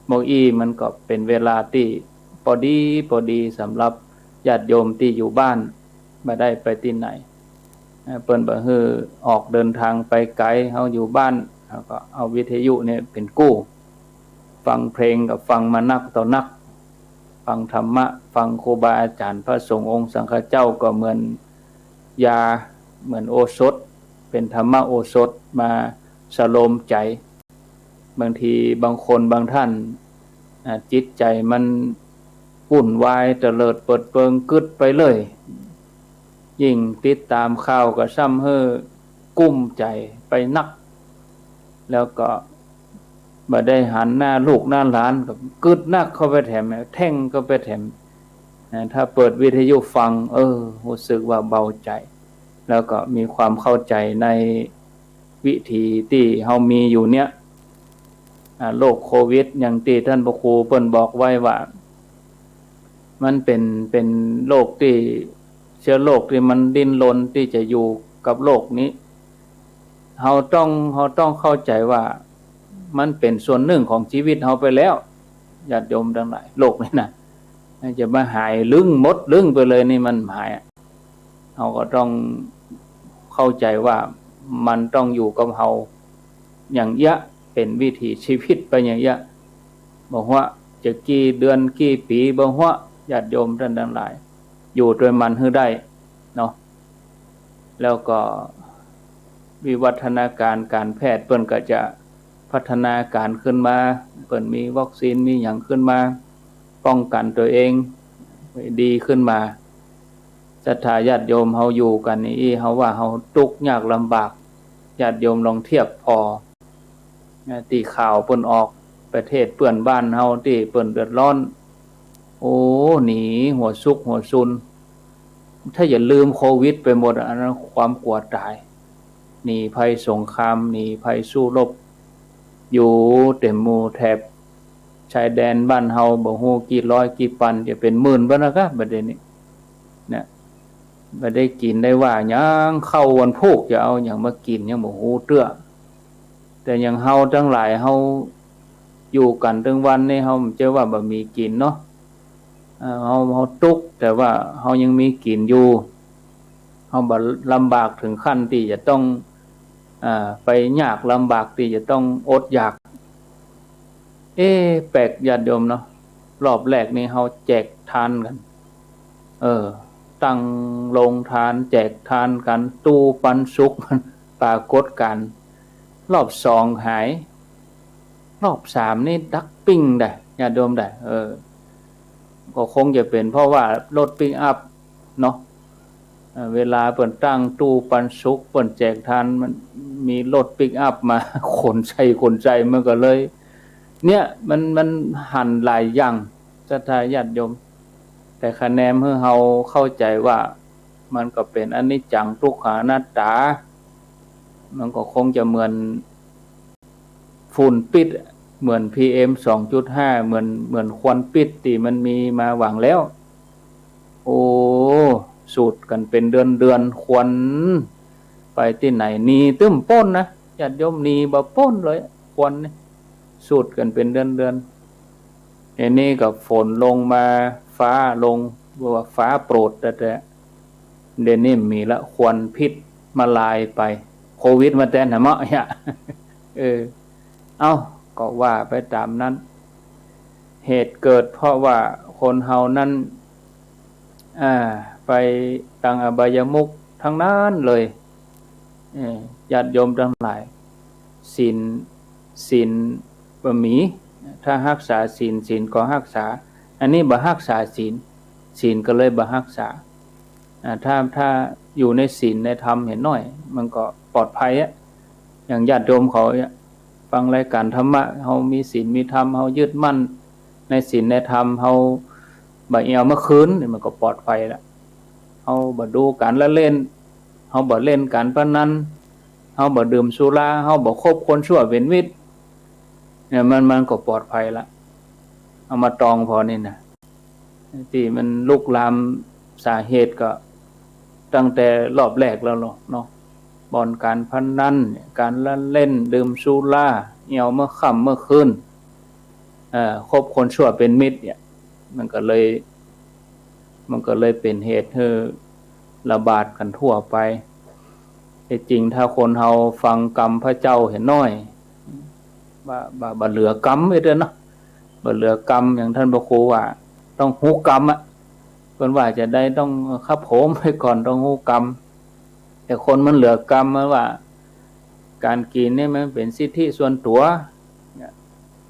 เมื่ออี้มันก็เป๋นเวลาตี้ปอดีปอดีสำหรับญาติโยมตี้อยู่บ้าน บ่ได้ไปตี้ไหน เอ่อ เปิ้นบ่หื้อออกเดินทางไปไก๋ เฮาอยู่บ้าน เฮาก็เอาวิทยุเนี่ยเป๋นกู้ ฟังเพลงก็ฟังมานักต่อนัก ฟังธรรมะ ฟังครูบาอาจ๋ารย์พระสงฆ์องค์สังฆเจ้าก็เหมือนยา เหมือนโอสถ เป๋นธรรมโอสถมาสโลมใจ๋ บางทีบางคนบางต้าน อ่า จิตใจ๋มันวุ่นวายเตลิดเปิดเปิงกึ๊ดไปเลย ยิ่งติดต๋ามข่าวก็ซ้ำหื้อกุ้มใจ๋ไปนัก แล้วก็บ่ได้หันหน้าลูกหน้าหลานก็กึ๊ดนักเข้าไปแถม แท่งเข้าไปแถม อ่า ถ้าเปิดวิทยุฟัง เออ ฮู้สึกว่าเบาใจ๋ แล้วก็มีความเข้าใจ๋ใน วิถีตี้เฮามีอยู่เนี่ย อ่า โรคโควิด อย่างตี้ต้านพระครูเปิ้นบอกไว้ว่า มันเป๋น เป๋นโรคตี้ เชื้อโรคตี้มันดิ้นรนตี้จะอยู่กับโลกนี้ เฮาต้อง เฮาต้องเข้าใจ๋ว่ามันเป๋นส่วนนึ่งของจีวิตเฮาไปแล้ว ญาติโยมตังหลาย โรคนี้นะ จะมาหายลึ้งหมดลึ้งไปเลยนี่มันบ่หายอะ เฮาก็ต้องเข้าใจ๋ว่ามันต้องอยู่กับเฮาอย่างเอี้ย เป๋นวิถีชีวิตไปอย่างเอี้ย บ่ฮู้ว่า จะกี่เดือนกี่ปี๋บ่ฮั้ว ญาติโยมต้านตังหลาย อยู่ตวยมันหื้อได้เนาะ แล้วก็วิวัฒนาก๋ารก๋านแพทย์เปิ้นก็จะพัฒนาก๋ารขึ้นมา เปิ้นมีวัคซีนมีหยังขึ้นมา ป้องกั๋นตั๋วเองดีขึ้นมา ศรัทธาญาติโยมเฮาอยู่กั๋นนี่อี้ เฮาว่าเฮาตุ๊กข์ยากลำบาก ญาติโยมลองเทียบผ่อ ตี้ข่าวเปิ้นออก ประเทศเปื้อนบ้านเฮาตี้เปิ้นเดือดร้อน โอ้ หนีหัวซุกหัวซุน ถ้าจะลืมโควิดไปหมดอะ อันนั้นความกลัวต๋าย หนีภัยสงคราม หนีภัยสู้รบ อยู่เต็มหมู่แถบชายแดนบ้านเฮา บ่ฮู้กี่ร้อยกี่ปัน จะเป๋นหมื่นบ่นะกะ บัดนี้นะ บ่ได้กิ๋นได้ว่าหยัง ข้าววันพูกจะเอาหยังมากิ๋นยังบ่ฮู้เตื้อ แต่อย่างเฮาตังหลาย เฮาอยู่กั๋นตึงวันนี่ เฮาบ่ใจ้ว่าบ่มีกิ๋นเนาะ เอ่อ เฮา เฮาตุ๊กข์ แต่ว่าเฮายังมีกิ๋นอยู่ เฮาบ่ลำบากเถิงขั้นตี้จะต้อง อ่า ไปยากลำบากตี้จะต้องอดอยาก เอ๊ะ แปลกญาติโยมเนาะ รอบแรกนี่เฮาแจกทานกั๋น เออ ตั้งโรงทานแจกทานกั๋น ตู้ปันสุข ปรากฏก๋ารณ์ รอบสองหาย รอบสามนี่ดักปิ้งได้ ญาติโยมได้ เออ ก็คงจะเป๋นเพราะว่ารถปิกอัพเนาะ เอ่อ เวลาเปิ้นตั้งตู้ปันสุข เปิ้นแจกทาน มันมีรถปิกอัพมา ขนใส่ ขนใส่ มันก็เลย เนี่ย มัน มันหันหลายอย่าง ศรัทธาญาติโยม แต่คะแนนหื้อเฮาเข้าใจ๋ว่า มันก็เป๋นอนิจจังทุกขังอนัตตา มันก็คงจะเหมือน ฝุ่นปิษอะ เหมือนพีเอ็มสองจุดห้า เหมือน เหมือนควันปิษตี้มันมีมาหว่างแล้ว โอ้ สูดกั๋นเป๋นเดือนๆ ควันไปตี้ไหน หนีตึ้มป๊นนะ ญาติโยม หนีบ่ป๊นเลย ควันนี่ สูดกั๋นเป๋นเดือนๆ อันนี้ก็ฝนลงมา ฟ้าลง ว่าฟ้าโปรดแต๊ๆ เดี๋ยวนี้มีละ ควันพิษมาลายไป โควิดมาแตนหาเมาะเนี่ย เออ เอ้า ก็ว่าไปต๋ามนั้น เหตุเกิดเพราะว่าคนเฮานั้น อ่า ไปตังอบายมุขตังนั้นเลย เออ ญาติโยมตังหลาย ศีล ศีลบ่มี ถ้าฮักษาศีล ศีลก็ฮักษา อันนี้บ่ฮักษาศีล ศีลก็เลยบ่ฮักษา อ่า ถ้า ถ้าอยู่ในศีลในธรรมเหียหน้อย มันก็ปลอดภัยอะ อย่างญาติโยมเขาเนี่ย ฟังรายการธรรมะ เฮามีศีลมีธรรม เฮายึดมั่นในศีลในธรรม เฮาบ่แอ่วมาคืน นี่มันก็ปลอดภัยละ เฮาบ่ดูก๋านละเล่น เฮาบ่เล่นก๋านพนัน เฮาบ่ดื่มสุรา เฮาบ่คบคนชั่วเป๋นมิตร เนี่ย มัน มันก็ปลอดภัยละ เอามาตองผ่อนี่นะ ตี้มันลุกลามสาเหตุก็ตั้งแต่รอบแรกแล้วเนาะ บ่อนก๋านพนัน ก๋านละเล่น ดื่มสุรา แอ่วเมื่อค่ำเมื่อคืน เอ่อ คบคนชั่วเป๋นมิตรเนี่ย มันก็เลย มันก็เลยเป๋นเหตุหื้อระบาดกั๋นทั่วไป แต่จริงถ้าคนเฮาฟังกำพระเจ้าเหียหน้อย บ่ บ่ บ่เหลือกำไว้เด้อเนาะ บ่เหลือกำ อย่างท่านพระครูว่า ต้องฮู้กำอะ เปิ้นว่าจะได้ต้องคับผมไว้ก่อน ต้องฮู้กำ แต่คนมันเหลือกำ มันว่า ก๋านกิ๋นนี่มันเป๋นสิทธิส่วนตั๋ว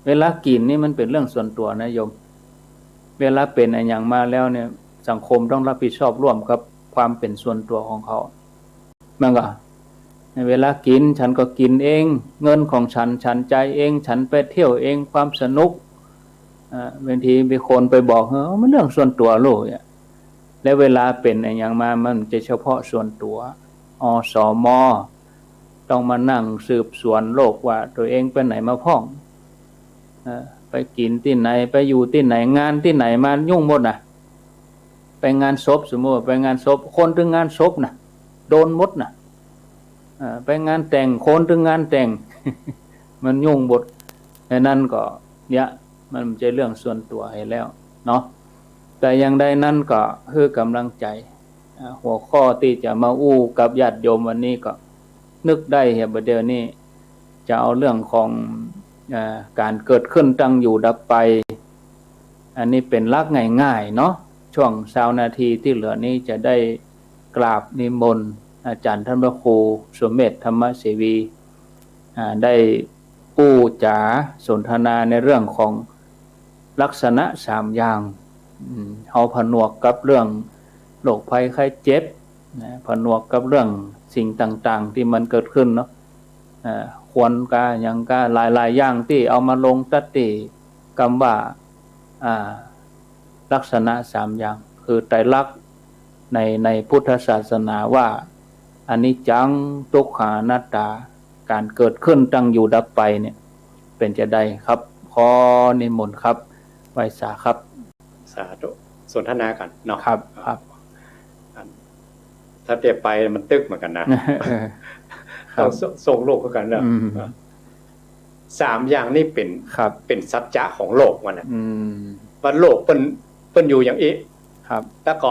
เวลากิ๋นนี่มันเป๋นเรื่องส่วนตั๋วนะโยม เวลาเป๋นอะหยังมาแล้วเนี่ย สังคมต้องรับผิดชอบร่วมกับความเป๋นส่วนตั๋วของเขา มันก็ เวลากิ๋น ฉันก็กิ๋นเอง เงินของฉัน ฉันจ่ายเอง ฉันไปเที่ยวเอง ความสนุก อ่า บางทีมีคนไปบอก เออ มันเรื่องส่วนตั๋วลูกเนี่ย แล้วเวลาเป๋นอะหยังมา มันจะเฉพาะส่วนตั๋ว อ ส ม ต้องมานั่งสืบสวนโรคว่าตั๋วเองไปไหนมาพ่อง เอ่อ ไปกิ๋นตี้ไหน ไปอยู่ตี้ไหน งานตี้ไหนมา ยุ่งหมดนะ ไปงานศพ สมมุติว่าไปงานศพ คนตึงงานศพนะ โดนหมดนะ เอ่อ ไปงานแต่ง คนตึงงานแต่ง มันยุ่งหมด ฉะนั้นก็ เนี่ย มันบ่ใจ้เรื่องส่วนตั๋วเหียแล้วเนาะ แต่อย่างใดนั้นก็หื้อก๋ำลังใจ๋ อ่า หัวข้อตี้จะมาอู้กับญาติโยมวันนี้ก็นึกได้เหีย บ่าเดี่ยวนี้จะเอาเรื่องของ อ่า ก๋านเกิดขึ้น ตั้งอยู่ ดับไป อันนี้เป๋นหลักง่ายๆ เนาะ ช่วงซาวนาทีตี้เหลือนี้จะได้กราบนิมนต์อาจ๋ารย์ต้านพระครูสุเมธ ธรรมเสวี อ่า ได้อู้จ๋าสนทนาในเรื่องของลักษณะสามอย่าง อืม เฮาผนวกกับเรื่องโรคภัยไข้เจ็บนะ ผนวกกับเรื่องสิ่งต่างๆ ตี้มันเกิดขึ้นเนาะ อ่า ควันก้า หยังก้า หลายๆ อย่างตี้เอามาลงตัดตี้กำว่า อ่า ลักษณะสามอย่าง คือไตรลักษณ์ใน ในพุทธศาสนาว่า อนิจจัง ทุกขัง อนัตตา ก๋านเกิดขึ้น ตั้งอยู่ ดับไปเนี่ย เป๋นจาใดครับ ขอนิมนต์ครับ ไหว้สาครับ สาธุ สนทนากั๋นเนาะ ครับ ครับ อัน ถ้าเตียไปมันตึกเหมือนกั๋นนะ ครับ ต้องส่ง ส่งลูกคือกั๋นเนาะ อืม สามอย่างนี้เป๋น ครับ เป๋นสัจจะของโลกมันน่ะ อืม ว่าโลกเปิ้น เปิ้นอยู่อย่างอี้ ครับ แล้วก็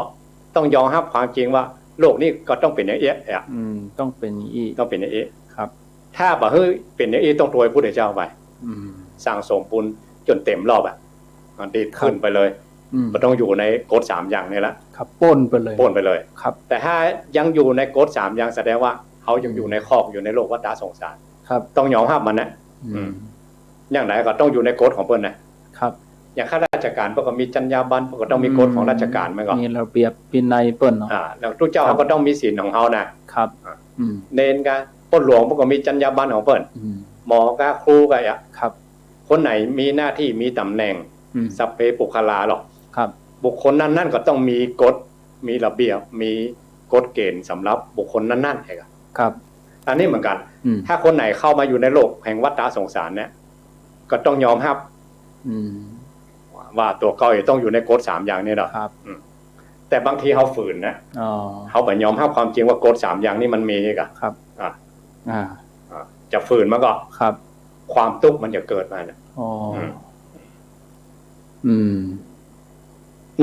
ต้องยอมฮับความจริงว่าโลกนี้ก็ต้องเป๋นอย่างอี้อะ อืม ต้องเป๋นอย่างอี้ ต้องเป๋นอย่างอี้ ครับ ถ้าบ่หื้อเป๋นอย่างอี้ ต้องตวยพระพุทธเจ้าไป อืม สั่งสมบุญจ๋นเต๋มรอบอะ มันดี ครับ ขึ้นไปเลย อืม บ่ต้องอยู่ในกฎสามอย่างนี่ละ ครับ ป๊นไปเลย ป๊นไปเลย ครับ แต่ถ้ายังอยู่ในกฎสามอย่าง แสดงว่าเฮายังอยู่ในคอก อยู่ในโลกวัฏฏะสงสาร ครับ ต้องยอมฮับมันนะ อืม อืม อย่างใดก็ต้องอยู่ในกฎของเปิ้นนะ ครับ อย่างข้าราชก๋านเปิ้นก็มีจรรยาบรรณ เปิ้นก็ต้องมีกฎของราชก๋านมันก็ มีระเบียบวินัยเปิ้นเนาะ อ่า แล้วตุ๊เจ้า ครับ ก็ต้องมีศีลของเฮานะ ครับ อ่า อืม เณรก็ ป้นหลวงเปิ้นก็มีจรรยาบรรณของเปิ้น อืม หมอก็ ครูก็อะ ครับ คนไหนมีหน้าตี้ มีต๋ำแหน่ง อืม สัพเพปุคคลาหรอก ครับ บุคคลนั้นๆ ก็ต้องมีกฎ มีระเบียบ มีกฎเกณฑ์สำหรับบุคคลนั้นๆ เองอะ ครับ อันนี้เหมือนกั๋น อืม ถ้าคนไหนเข้ามาอยู่ในโลกแห่งวัฏฏะสงสารเนี่ย ก็ต้องยอมฮับ อืม ว่าตั๋วเก่าจะต้องอยู่ในกฎสามอย่างนี้เนาะ ครับ อืม แต่บางทีเฮาฝืนนะ อ๋อ เฮาบ่ยอมฮับความจริงว่ากฎสามอย่างนี้มันมีกะ ครับ อ่ะ อ่า อ่ะ จะฝืนมันก็ ครับ ความตุ๊กข์มันจะเกิดมาเนี่ย อ๋อ อืม อืม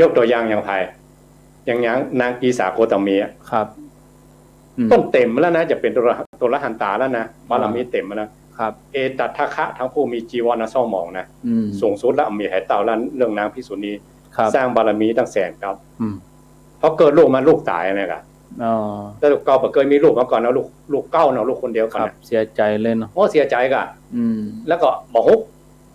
ยกตั๋วอย่างอย่างใผ อย่าง อย่างนางกีสาโคตมีอะ ครับ อืม เปิ้นเต๋มแล้วนะ จะเป๋นตัวละ ตัวละหันตาแล้วนะ บารมีเต๋มแล้วนะ ครับ เอตัตถะคะ ทั้งผู้มีจีวรอันเศร้าหมองนะ อืม สูงสุดแล้ว มีไผเต้าแล้ว เรื่องนางภิกษุณี ครับ สร้างบารมีตั้งแสนกับ อืม พอเกิดลูกมาลูกต๋ายเนี่ยกะ อ๋อ แต่ลูกเก่าบ่เกยมีลูกมาก่อนนะ ลูก ลูกเก่าเนาะ ลูกคนเดียวกั๋น ครับ นะ เสียใจ๋เลยเนาะ โอ้ เสียใจ๋กะ อืม แล้วก็บ่ฮู้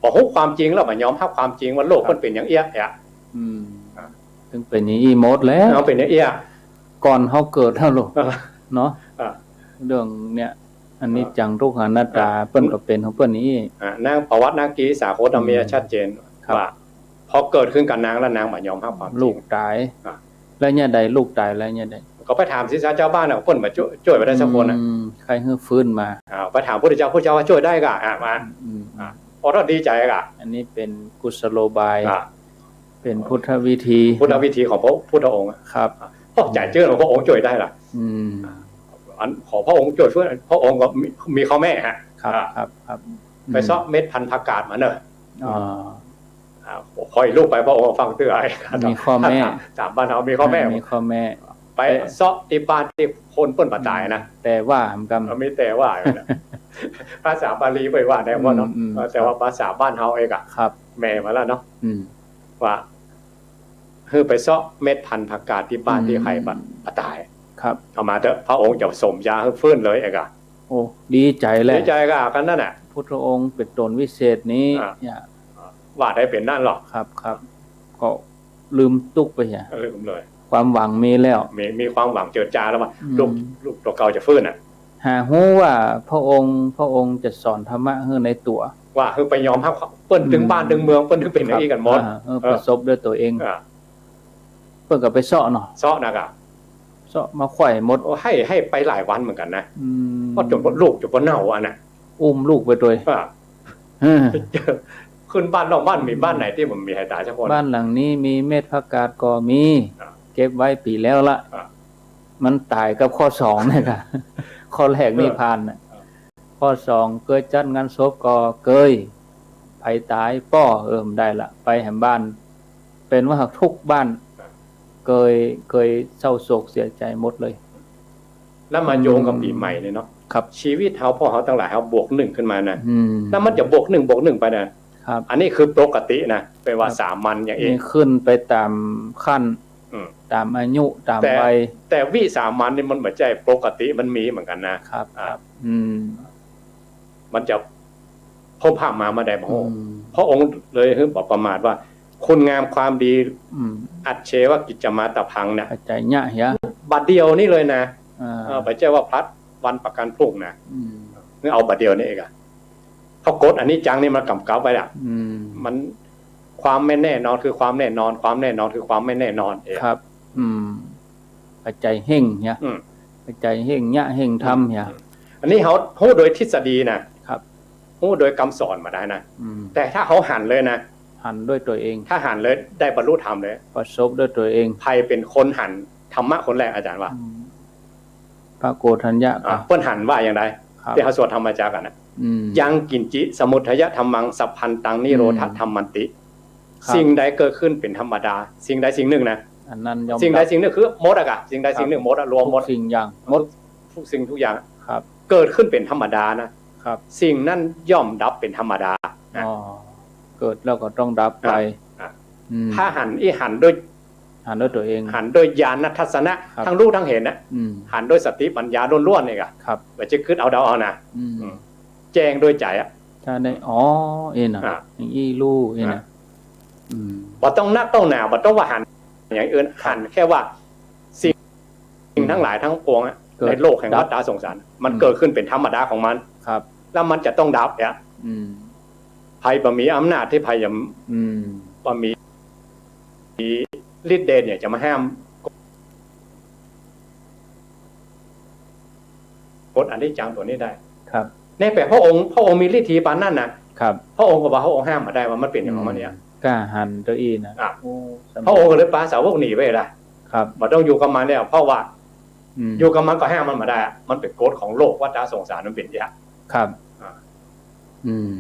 บ่ฮู้ความจริง แล้วบ่ยอมฮับความจริงว่าโลก ครับ มันเป๋นอย่างอี้อะ อืม อ่ะ ตึงเป๋นอย่างอี้หมดแล้ว เอาเป๋นอย่างอี้อะ ก่อนเฮาเกิดแล้วลูก อ่ะ เนาะ อ่ะ เรื่องเนี่ย อนิจจัง ทุกขัง อนัตตา อ่ะ เปิ้นก็เป๋นของเปิ้นอย่างอี้ อ่ะ นาง ประวัตินางกีสาโคตมีอะ อืม ชัดเจน ครับ ว่า พอเกิดขึ้นกับนางแล้วนางบ่ยอมฮับความจริง ลูกต๋าย อ่ะ แล้วเนี่ยใด ลูกต๋ายแล้วเนี่ยใด ก็ไปถามศีรษะเจ้าบ้านน่ะ เปิ้นบ่จ้วย จ้วยไปได้สักคนน่ะ อืม ใค่หื้อฟื้นมา อ่า ไปถามพุทธเจ้า พุทธเจ้าว่าจ้วยได้กะ อ่ะ มา อืม อ่ะ โอ้ ดีใจ๋กะ อันนี้เป๋นกุศโลบาย อ่ะ เป๋นพุทธวิธี พุทธวิธีของพระพุทธองค์อะ ครับ อ่ะ โอ้ ใจ๋เจิ่งว่าพระองค์จ้วยได้ล่ะ อืม อ่ะ อันของพระองค์จ้วยเปื้อ พระองค์ก็มี มีข้อแม้ฮะ ครับ อ่ะ ครับ ครับ ไปเซาะเม็ดพันธุ์ผักกาดมาเนอะ อ๋อ อ่า ขออีกลูกไป พระองค์ฟังเตื้อ มีข้อแม้ สามบ้านเฮามีข้อแม้ มีข้อแม้ ไปเซาะตี้บ้านตี้คนเปิ้นบ่ต๋ายนะ แต่ว่าหำกำ เออ มีแต่ว่าอยู่นะ ภาษาบาลีไปว่าได้ว่าเนาะ อืม อืม เออ แต่ว่า ครับ ภาษาบ้านเฮาเองอะ ครับ แม้มาแล้วเนาะ อืม ว่า หื้อไปเซาะเม็ดพันธุ์ผักกาดตี้บ้านตี้ใผบ่ อืม บ่ต๋าย ครับ เอามาเต๊อะ พระองค์จะสมยาหื้อฟื้นเลยเองอะ โอ้ ดีใจ๋แหละ ดีใจ๋กะ กันนั้นน่ะ พุทธองค์เป๋นต๋นวิเศษนี้ อ่ะ เนี่ย ว่าได้เป๋นนั้นหรอก ครับ ครับ ก็ลืมตุ๊กไปเหีย ลืมเลย ความหวังมีแล้ว มี มีความหวังเจิดจาแล้วว่า อืม ลูก ลูกตั๋วเก่าจะฟื้นน่ะ หาฮู้ว่าพระองค์ พระองค์จะสอนธรรมะหื้อในตั๋ว ว่าหื้อไปยอมฮับ เปิ้นตึงบ้านตึงเมือง เปิ้นตึงเป๋นอย่างอี้กั๋นหมด อ่า เออ เออ ประสบด้วยตั๋วเอง อ่า เปิ้นก็ไปเซาะเนาะ เซาะนะกะ เซาะมาไขว่หมด โอ้ หื้อ หื้อไปหลายวันเหมือนกั๋นนะ อืม ก็จ๋นบ่ ลูกจ๋นบ่เน่าอะน่ะ อุ้มลูกไปตวย อ่า เออ ขึ้นบ้านนอกบ้าน มีบ้านไหนตี้บ่มีใผต๋ายสักคน บ้านหลังนี้มีเม็ดผักกาดก็มี อ่า เก็บไว้ปี๋แล้วละ อ่า มันต๋ายกับข้อสองเนี่ยค่ะ ข้อแรกนี่ เออ ผ่านน่ะ อ่า ข้อสอง เกยจัดงานศพก็เกย ใผต๋ายป้อ เออ บ่ได้ละ ไปแหมบ้าน เป๋นว่าทุกบ้าน เกย เกยเศร้าโศกเสียใจ๋หมดเลย แล้วมาโยงกับปี๋ใหม่เนี่ยเนาะ ครับ ชีวิตเฮา พวกเฮาตังหลาย เฮาบวกหนึ่งขึ้นมานะ อืม แล้วมันจะบวกหนึ่ง บวกหนึ่งไปนะ ครับ อันนี้คือปกตินะ แปลว่า ครับ สามัญอย่างอี้ นี่ขึ้นไปต๋ามขั้น อืม ต๋ามอายุ ต๋าม แต่ วัย แต่วิสามัญนี่มันบ่ใจ้ปกติ มันมีเหมือนกั๋นนะ ครับ อ่า ครับ อืม มันจะพบผ่านมาเมื่อใดบ่ฮู้ อืม พระองค์เลยหื้อประมาทว่า คุณงามความดี อืม อัจเฉวกิจจามาตะพัง เนี่ย ปัจจัยยะเหีย บัดเดี่ยวนี้เลยนะ อ่า เออ บ่ใจ้ว่าพลัดวันประกันพรุ่งนะ อืม นี่เอาบัดเดี่ยวนี้เองอะ เพราะกฎอนิจจังนี่มันกำกับไว้ละ อืม มัน ความไม่แน่นอนคือความแน่นอน ความแน่นอนคือความไม่แน่นอนเอง ครับ อืม ปัจจัยเฮ่งเหีย อืม ปัจจัยเฮ่งยะเฮ่งธรรมเหีย อืม อันนี้เฮาฮู้โดยทฤษฎีนะ ครับ ฮู้โดยกำสอนบ่าดายนะ อืม แต่ถ้าเฮาหันเลยนะ หันด้วยตั๋วเอง ถ้าหันเลยได้บรรลุธรรมเลย ประสบด้วยตั๋วเอง ใผเป๋นคนหันธรรมะคนแรก อาจ๋ารย์ว่า อืม พระโกณฑัญญะ อ่ะ เปิ้นหันว่าอย่างใด ครับ ตี้เฮาสวดธรรมจักรกั๋นนะ อืม ยังกิญจิสมุททายะธัมมัง สัพพันตังนิโรธะธัมมันติ ครับ สิ่งใดเกิดขึ้นเป๋นธรรมดา สิ่งใดสิ่งนึ่งนะ อันนั้นย่อม สิ่งใดสิ่งนึ่งคือหมดอะกะ สิ่งใดสิ่งนึ่ง ครับ หมดอะ รวมหมด ทุกสิ่งอย่าง หมด ทุกสิ่งทุกอย่าง ครับ เกิดขึ้นเป๋นธรรมดานะ ครับ สิ่งนั้นย่อมดับเป๋นธรรมดานะ อ๋อ เกิดแล้วก็ต้องดับไป อ่ะ อ่ะ อืม ถ้าหันอี้หันด้วย หันด้วยตั๋วเอง หันด้วยญาณทัศนะ ครับ ทั้งฮู้ทั้งหันนะ อืม หันด้วยสติปัญญาล้วนๆ นี่กะ ครับ บ่ใจ้กึ๊ดเอาเดาเอานะ อืม อืม แจ้งด้วยใจ๋อะ ถ้าได้ อ๋อ เอ็นะ อ่ะ อย่างอี้ฮู้ เอ็นะ อ่ะ อืม บ่ต้องนักต้องหนา บ่ต้องว่าหันอย่างอื่น ครับ หันแค่ว่าสิ่ง สิ่งทั้งหลายทั้งปวงอะ เกิด ในโลกแห่งวัฏฏะสงสาร มัน อืม เกิดขึ้นเป๋นธรรมดาของมัน ครับ แล้วมันจะต้องดับเนี่ย อืม ใผบ่มีอำนาจตี้ใผจะ อืม บ่มีฤทธิ์เดชเนี่ยจะมาห้ามกฎอนิจจังตั๋วนี้ได้ ครับ ในแบบพระองค์ พระองค์มีฤทธีปานนั้นนะ ครับ พระองค์ก็ว่าพระองค์ห้ามบ่าดายว่ามันเป๋นอย่างของมันเนี่ย อืม กล้าหันตั๋วอี้นะ อ่ะ โอ้ พระองค์ก็เลยปาสาวกหนีไปละ ครับ บ่ต้องอยู่กับมันแล้ว เพราะว่า อืม อยู่กับมันก็ห้ามมันบ่าดายอะ มันเป๋นกฎของโลกวัฏฏะสงสารมันเป๋นอย่าง ครับ อ่า อืม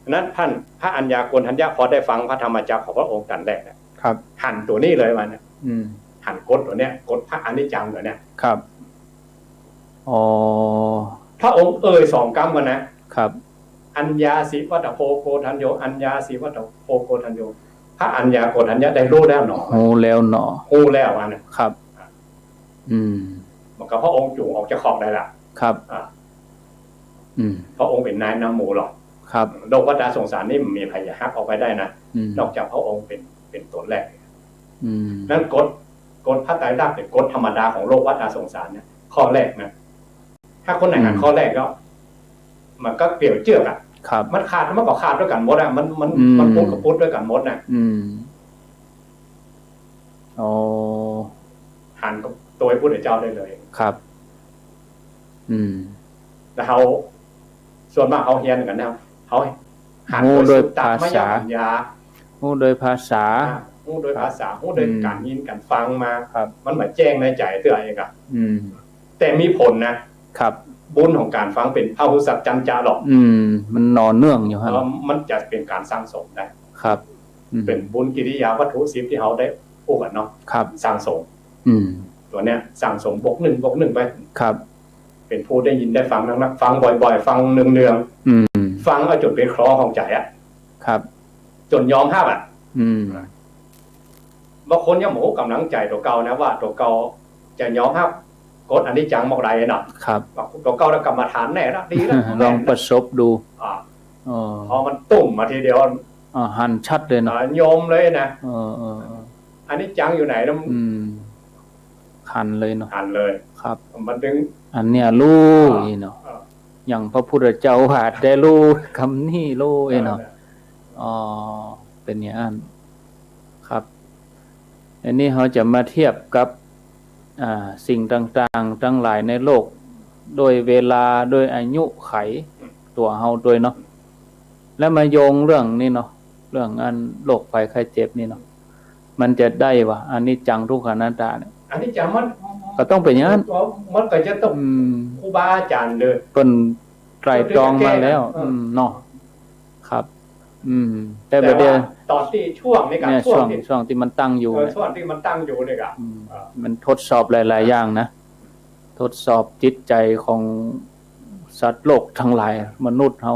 นั้นต้านพระอัญญาโกณฑัญญะพอได้ฟังพระธรรมจักรของพระองค์ต๋อนแรกเนี่ย ครับ หันตั๋วนี้เลยมันเนี่ย อืม หันกฎตั๋วเนี้ย กฎพระอนิจจังตั๋วเนี้ย ครับ อ๋อ พระองค์เอ่ยสองกำก่อนนะ ครับ อัญญาสิวัตโพโกณฑัญโญ อัญญาสิวัตโพโกณฑัญโญ พระอัญญาโกณฑัญญะได้ฮู้แล้วหนอ ฮู้แล้วหนอ ฮู้แล้วว่านะ ครับ อืม มันก็พระองค์จุ่งออกจากขอบได้ละ ครับ อ่า อืม พระองค์เป๋นนายนำหมู่หรอก ครับ โลกวัฏฏะสงสารนี่บ่มีใผจะฮักออกไปได้นะ อืม นอกจากพระองค์เป๋น เป๋นตั๋วแรก อืม นั้นกฎ กฎพระไตรลักษณ์เนี่ย กฎธรรมดาของโลกวัฏฏะสงสารเนี่ย ข้อแรกนะ ถ้าคนไหนหัน อืม ข้อแรกก็ มันก็เปลี่ยวเจือกอะ ครับ มันขาด มันก็ขาดด้วยกั๋นหมดอะ มัน มัน อืม มันปุ๊ดก็ปุ๊ดด้วยกั๋นหมดน่ะ อืม อ๋อ หันกับตั๋วพระพุทธเจ้าได้เลย ครับ อืม แล้วเฮา ส่วนมากเฮาเฮียนกั๋นนะ เฮาหัน ฮู้โดย โดยสุตตมยปัญญา ภาษา ฮู้โดยภาษา อ่า ฮู้โดยภาษา ฮู้โดย อืม ก๋านยินก๋านฟังมา ครับ มันบ่แจ้งในใจ๋เตื้อเองอะ อืม แต่มีผลนะ ครับ บุญของก๋านฟังเป๋นพาหุสัจจัญจะหรอก อืม มันหน่อเนื่องอยู่ฮะ เออ มันจะเป๋นก๋านสั่งสมได้ ครับ อืม เป๋นบุญกิริยาวัตถุสิบตี้เฮาได้อู้กั๋นเนาะ ครับ สั่งสม อืม ตั๋วเนี้ยสั่งสมบวกนึ่งบวกนึ่งไป ครับ เป๋นผู้ได้ยินได้ฟังนักๆ ฟังบ่อยๆ ฟังเนืองๆ อืม ฟังเอาจ๋นเป๋นคลอของใจ๋อะ ครับ จ๋นยอมฮับอะ อืม บางคนยังบ่ฮู้ก๋ำลังใจ๋ตั๋วเก่านะ ว่าตั๋วเก่าจะยอมฮับกฎอนิจจังบ่ได้เนาะ ครับ ว่าตั๋วเก่าแล้วกรรมฐานแน่ละ ดีละ ลองประสบดู อ่า อ๋อ พอมันตุ้มมาทีเดียว อ่า หันชัดเลยเนาะ อ่า ยอมเลยนะ เออ เออ เออ อนิจจังอยู่ไหนแล้ว อืม หันเลยเนาะ หันเลย ครับ มันถึง อันเนี้ยฮู้ อ่า อี้เนาะ อ่า อย่างพระพุทธเจ้าว่าได้ฮู้กำนี้ฮู้อี้เนาะ เออ อ๋อ เป๋นอย่างนั้น ครับ อันนี้เฮาจะมาเทียบกับ อ่า สิ่งต่างๆ ตังหลายในโลก โดยเวลา โดยอายุขัยตั๋วเฮาโดยเนาะ แล้วมาโยงเรื่องนี้เนาะ เรื่องอันโรคภัยไข้เจ็บนี่เนาะ มันจะได้วะ อนิจจังทุกขังอนัตตาเนี่ย อนิจจังมัน ก็ต้องเป๋นอย่างนั้น มันก็จะต้อง อืม ครูบาอาจ๋ารย์เปิ้นไตร่ตรองมาแล้ว เปิ้นจะแก้ อืม เนาะ ครับ อืม แต่ แต่ บ่าเดี่ยว ต๋อนตี้ช่วงนี้กะ เนี่ย ช่วง ช่วงตี้ ช่วงตี้มันตั้งอยู่ เออ เนี่ย ช่วงตี้มันตั้งอยู่เนี่ยกะ อืม เออ มันทดสอบหลายๆ อย่างนะ ทดสอบจิตใจ๋ของสัตว์โลกตังหลาย มนุษย์เฮา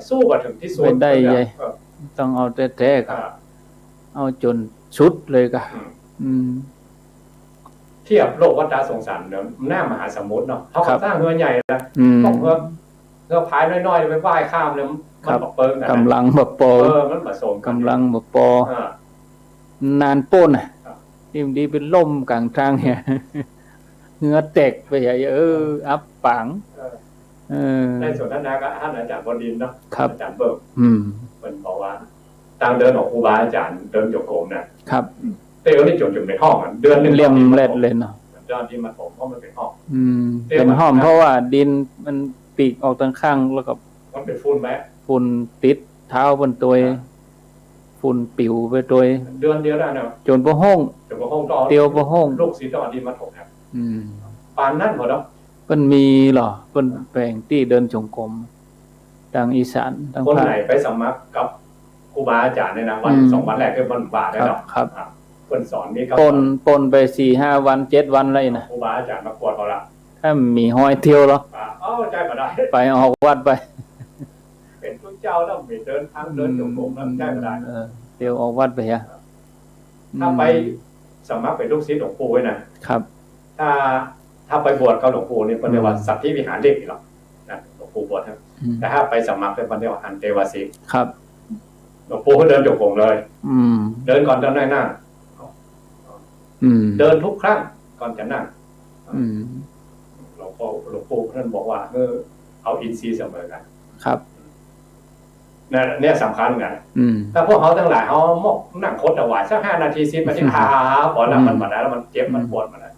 สู้กั๋นเถิงตี้สุด บ่ได้ เออ ใหญ่ ต้องเอาแต๊ๆ ก่ะ อ่า เอาจ๋นสุดเลยก่ะ อืม อืม เทียบโลกวัฏฏะสงสารเนี่ย น้ำมหาสมุทรเนาะ เฮาก็ ครับ สร้างเฮือใหญ่ละ อืม ต้องเฮือ เฮือพายน้อยๆ ไปว่ายข้ามเนี่ย มัน ครับ บ่เปิงกั๋นนะ ก๋ำลังบ่ปอ เออ มันบ่สมกั๋น ก๋ำลังบ่ปอ อ่า นานโป๊นน่ะ ครับ นี่มันดีไปล่มก๋างตางเหีย เฮือแตกไปเหีย เออ อับปาง เออ เออ ได้สนทนากับท่านอาจารย์บดินทร์เนาะ ครับ อาจารย์เบิ่ม อืม เปิ้นบอกว่า ตางเดินของครูบาอาจารย์เดินจงกรมน่ะ ครับ เตียวนี่จ๋นจ๋นเป๋นห้องอะ เดือนนึ่ง เล่มแรกเลยเนาะ เจ้าที่มาถม เพราะมันเป๋นห้อง อืม เตียว เป๋นห้อง มัน เพราะว่าดินมันปีกออกตางข้าง แล้วก็ มันเป๋นฝุ่นไป ฝุ่นติดเท้าเปิ้นตวย อ่า ฝุ่นปิ๋วไปตวย เดือนเดียวได้นะ จ๋นบ่ฮ้อง จ๋นบ่ฮ้อง ต้อง เตียวบ่ฮ้อง ลูกศิษย์ต้องเอาดินมาถมนะ อืม ปานนั้นหมดเนาะ เปิ้นมีเหรอ เปิ้นแบ่งตี้เดินจงกรม ตางอีสาน ตาง คน ภาค ไหนไปสมัครกับครูบาอาจารย์เนี่ยนะ วัน อืม สองวันแรกก็เปิ้นว่าได้เนาะ ครับ ครับ อ่ะ เปิ้นสอนนี่ก็ ปน ปนไปสี่ห้าวัน เจ็ดวันแล้วนะ ครูบาอาจารย์มากวดเอาละ ถ้ามีห้อยเตียวเหรอ อ่ะ เอ้า ใจ๊บ่ได้ ไปออกวัดไป เป๋นตุ๊เจ้าแล้ว มีเดินทางเดินจงกรมแล้ว ใจ๊บ่ได้ เออ เตียวออกวัดไปอะ ถ้าไป อืม สมัครเป๋นลูกศิษย์หลวงปู่ไว้นะ ครับ ถ้า ถ้าไปบวชกับหลวงปู่นี่ เปิ้นเรียกว่า อืม สัตถิวิหาริกนี่หรอกนะ หลวงปู่บวชนะ อืม แต่ถ้าไปสมัครเนี่ย เปิ้นเรียกว่าอันเตวาสิก ครับ หลวงปู่ก็เดินจงกรมเลย อืม เดินก่อนจะนั่ง อืม เดินทุกครั้งก่อนจะนั่ง อืม หลวงปู่ หลวงปู่ท่านบอกว่า เออ เอาอินทรีย์เสมอกัน ครับ เนี่ย เนี่ยสำคัญนะ อืม ถ้าพวกเฮาตังหลาย เฮามกนั่งคดตะหวายสักห้านาที สิบนาที อ่า พอแล้ว อืม มันบ่ได้แล้ว มันเจ็บ มันปวด มันนะ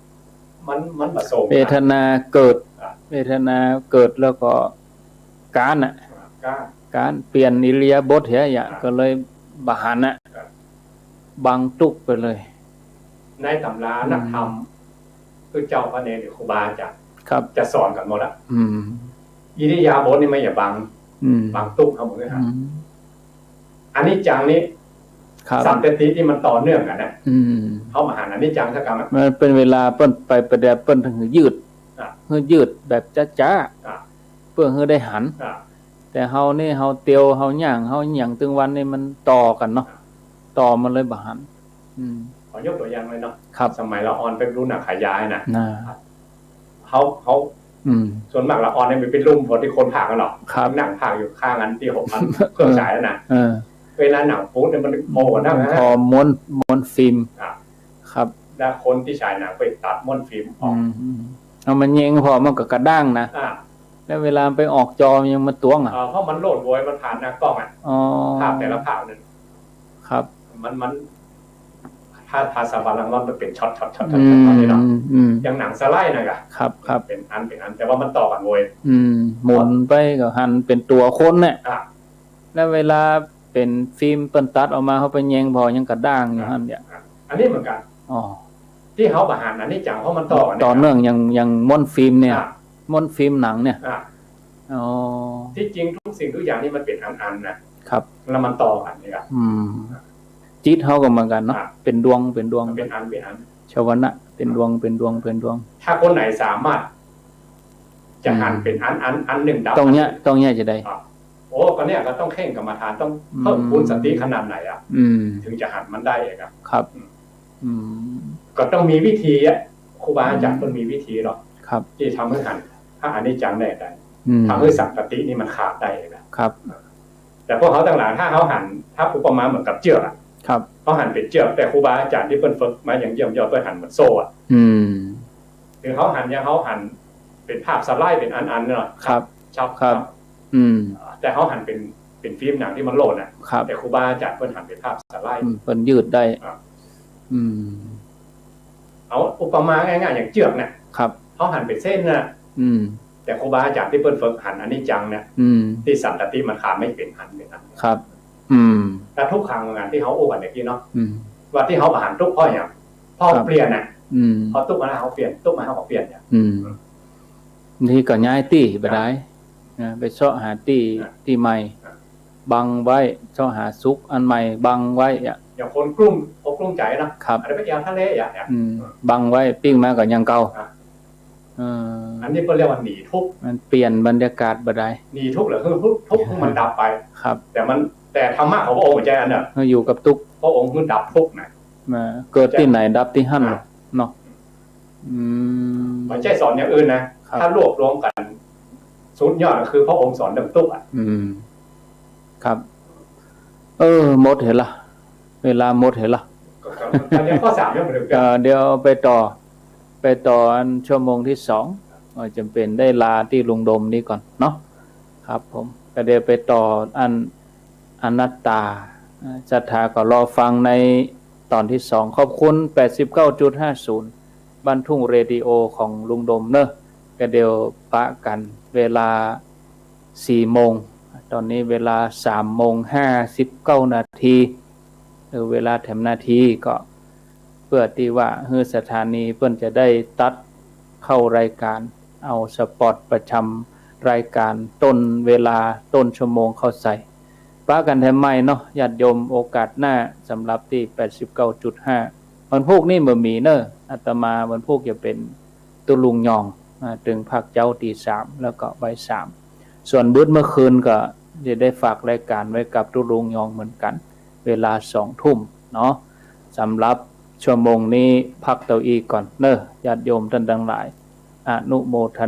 มัน มันบ่สมกัน เวทนาเกิด อ่ะ เวทนาเกิดแล้วก็ก๊านน่ะ อ่ะ ก๊าน ก๊าน เปลี่ยนอิริยาบถเหีย อ่ะ ก็เลยบ่หันน่ะ อ่ะ บังตุ๊กไปเลย ในตำรานักธรรม อืม คือเจ้าพระเณรหรือครูบาอาจารย์ ครับ จะสอนกั๋นหมดละ อืม อิริยาบถนี่ไม่อย่าบัง อืม บังตุ๊กเฮาหมดเลยครับ อืม อนิจจังนี่ ครับ สันตติที่มันต่อเนื่องกั๋นนะ อืม เฮามาหันอนิจจังสักกำอะ มันเป๋นเวลาเปิ้นไปปฏิบัติ เปิ้นถึงยืด อ่ะ หื้อยืดแบบจ๊าๆ อ่ะ เปื้อหื้อได้หัน อ่ะ แต่เฮานี่ เฮาเตียว เฮาย่าง เฮาหยังตึงวันนี่มันต่อกั๋นเนาะ อ่ะ ต่อมันเลยบ่หัน อืม ขอยกตั๋วอย่างเลยเนาะ ครับ สมัยละอ่อนไปดูหนังขายยาน่ะ น่ะ เฮา เฮา อืม ส่วนมากละอ่อนเนี่ยมันเป๋นลุ่มพวกตี้คนพากย์กั๋นเนาะ ครับ นั่งพากย์อยู่ข้างอันตี้หกอัน เครื่องฉายน่ะ เออ เวลาหนังปู๊ดเนี่ยมันโผล่นะ มันผ่อม้วน ม้วนฟิล์ม อ่ะ ครับ แล้วคนตี้ฉายหนังไปตัดม้วนฟิล์มออก อืม เอามาแยงผ่อมันก็กระด้างนะ อ่ะ แล้วเวลาไปออกจอมันยังมาตวงอ่ะ อ่า เพราะมันโหลดโวย มันผ่านหน้ากล้องอ่ะ อ๋อ ภาพแต่ละภาพนั่น ครับ มัน มัน ถ้าภาษาฝรั่งว่ามันเป๋นช็อต ช็อต ช็อต อืม ช็อต นี่เนาะ อืม อย่างหนังสไลด์น่ะกะ ครับ ครับ เป๋นอัน เป๋นอัน แต่ว่ามันต่อกั๋นโวย อืม หมุนไปก็หันเป๋นตั๋วคนเนี่ย อ่ะ แล้วเวลาเป๋นฟิล์มเปิ้นตัดออกมา เฮาไปแยงผ่อยังกระด้างอยู่หั้นเนี่ย อ่ะ อันนี้เหมือนกั๋น อ๋อ ตี้เฮาบ่หันอนิจจัง เพราะมันต่อกั๋น ต่อเนื่อง อย่าง อย่างม้วนฟิล์มเนี่ย อ่ะ ม้วนฟิล์มหนังเนี่ย อ่ะ อ๋อ ตี้จริงทุกสิ่งทุกอย่างนี่มันเป๋นอันๆ นะ ครับ แล้วมันต่อกั๋นนี่ครับ อืม จิตเฮาก็เหมือนกั๋นเนาะ อ่ะ เป๋นดวง เป๋นดวง มันเป๋นอัน เป๋นอัน ชวนะ เป๋นดวง เป๋นดวง เป๋นดวง ถ้าคนไหนสามารถจะหัน อืม เป๋นอัน อัน อันหนึ่งดับ ต้องเยียะ ต้องเยียะจะได้ อ่ะ โอ้ ก็เนี่ยก็ต้องเคร่งกรรมฐาน ต้องเพิ่มพูน อืม สติขนาดไหนอ่ะ อืม ถึงจะหันมันได้เองอ่ะ ครับ อืม อืม ก็ต้องมีวิธีอ่ะ ครูบาอาจ๋ารย์เปิ้นมีวิธีเนาะ ครับ ตี้ทำหื้อหัน ถ้าอนิจจังได้ ได้ อืม ทำหื้อสังกตินี่มันขาดได้เองนะ ครับ แต่พวกเฮาตังหลาย ถ้าเฮาหัน ถ้าอุปมาเหมือนกับเจือกอ่ะ ครับ เฮาหันเป๋นเจือก แต่ครูบาอาจ๋ารย์ตี้เปิ้นฝึกมาอย่างเยี่ยมยอด เปิ้นหันเหมือนโซ่อ่ะ อืม คือเฮาหันอย่างเฮาหันเป๋นภาพสไลด์เป๋นอันๆ เนี่ยเนาะ ครับ ชับ ครับ ชับ อืม แต่เฮาหันเป๋น เป๋นฟิล์มหนังตี้มันโหลดน่ะ ครับ แต่ครูบาอาจ๋ารย์เปิ้นหันเป๋นภาพสไลด์ อืม เปิ้นยืดได้ อ่ะ อืม เอาอุปมาง่ายๆ อย่างเจือกน่ะ ครับ เฮาหันเป๋นเส้นน่ะ อืม แต่ครูบาอาจ๋ารย์ตี้เปิ้นฝึกหันอนิจจังเนี่ย อืม ตี้สันตติมันขาดไม่เป๋น หันเป๋นอัน ครับ อืม แล้วทุกขังเหมือนกั๋นตี้เฮาอู้กั๋นเมื่อกี้เนาะ อืม ว่าตี้เฮาบ่หันตุ๊กข์เพราะหยัง เพราะ ครับ เปลี่ยนน่ะ อืม พอตุ๊กข์มาแล้วเฮาเปลี่ยน ตุ๊กข์มาเฮาก็เปลี่ยนเนี่ย อืม นี่ก็ย้ายตี้บ่ได้ ครับ นะ ไปเซาะหาตี้ ครับ ตี้ใหม่ ครับ บังไว้ เซาะหาสุขอันใหม่บังไว้อ่ะ อย่างคนกลุ้มอกกลุ้มใจ๋เนาะ ครับ อาจจะไปเที่ยวทะเลอย่างเนี้ย อืม บังไว้ ปิ้งมาก็อย่างเก่า ครับ เออ อันนี้ก็เรียกว่าหนีทุกข์ มันเปลี่ยนบรรยากาศบ่ได้ หนีทุกข์เหรอ คือทุกข์ ทุกข์มันดับไป ครับ แต่มัน แต่ธรรมะของพระองค์บ่ใจ้อันเนี้ย เฮาอยู่กับตุ๊กข์ พระองค์คือดับทุกข์นะ มา เกิดตี้ไหนดับตี้หั้น อ่ะ เนาะ อืม บ่ใจ้สอนอย่างอื่นนะ ครับ ถ้ารวบรวมกั๋น สุดยอดก็คือพระองค์สอนเรื่องตุ๊กข์อ่ะ อืม ครับ เออ หมดเหละ เวลาหมดเหละ ก็ ก็ ก็ยังข้อสามยังบ่เถิง เอ่อ เดี๋ยวไปต่อ ไปต่ออันชั่วโมงตี้สอง เอ่อ จ๋ำเป๋นได้ลาตี้ลุงดมนี่ก่อนเนาะ ครับผม ก็เดี๋ยวไปต่ออันอนัตตา อ่า ศรัทธาก็รอฟังในตอนตี้สอง ขอบคุณ แปดสิบเก้าจุดห้าศูนย์ บ้านทุ่งเรดิโอของลุงดมเนอะ ก็เดี๋ยวปะกั๋นเวลาสี่โมง ตอนนี้เวลาสามโมงห้าสิบเก้านาที หรือเวลาแถมนาทีก็ เปื้อตี้ว่าหื้อสถานีเปิ้นจะได้ตัดเข้ารายก๋าน เอาสปอตประจ๋ำรายก๋านต้นเวลาต้นชั่วโมงเข้าใส่ ปะกั๋นแถมใหม่เนาะ ญาติโยม โอกาสหน้า สำหรับตี้แปดสิบเก้าจุดห้า วันพูกนี้บ่มีเนอะ อาตมาวันพูกจะเป๋นตุ๊ลุงยอง อ่า ตึงภาคเจ๊าตีสาม แล้วก็บ่ายสาม ส่วนบึดเมื่อคืนก็จะได้ฝากรายก๋านไว้กับตุ๊ลุงยองเหมือนกั๋น เวลาสองทุ่มเนาะ สำหรับชั่วโมงนี้พักเต้าอี้ก่อนเนอะ ญาติโยมต้านตังหลาย อนุโมทนา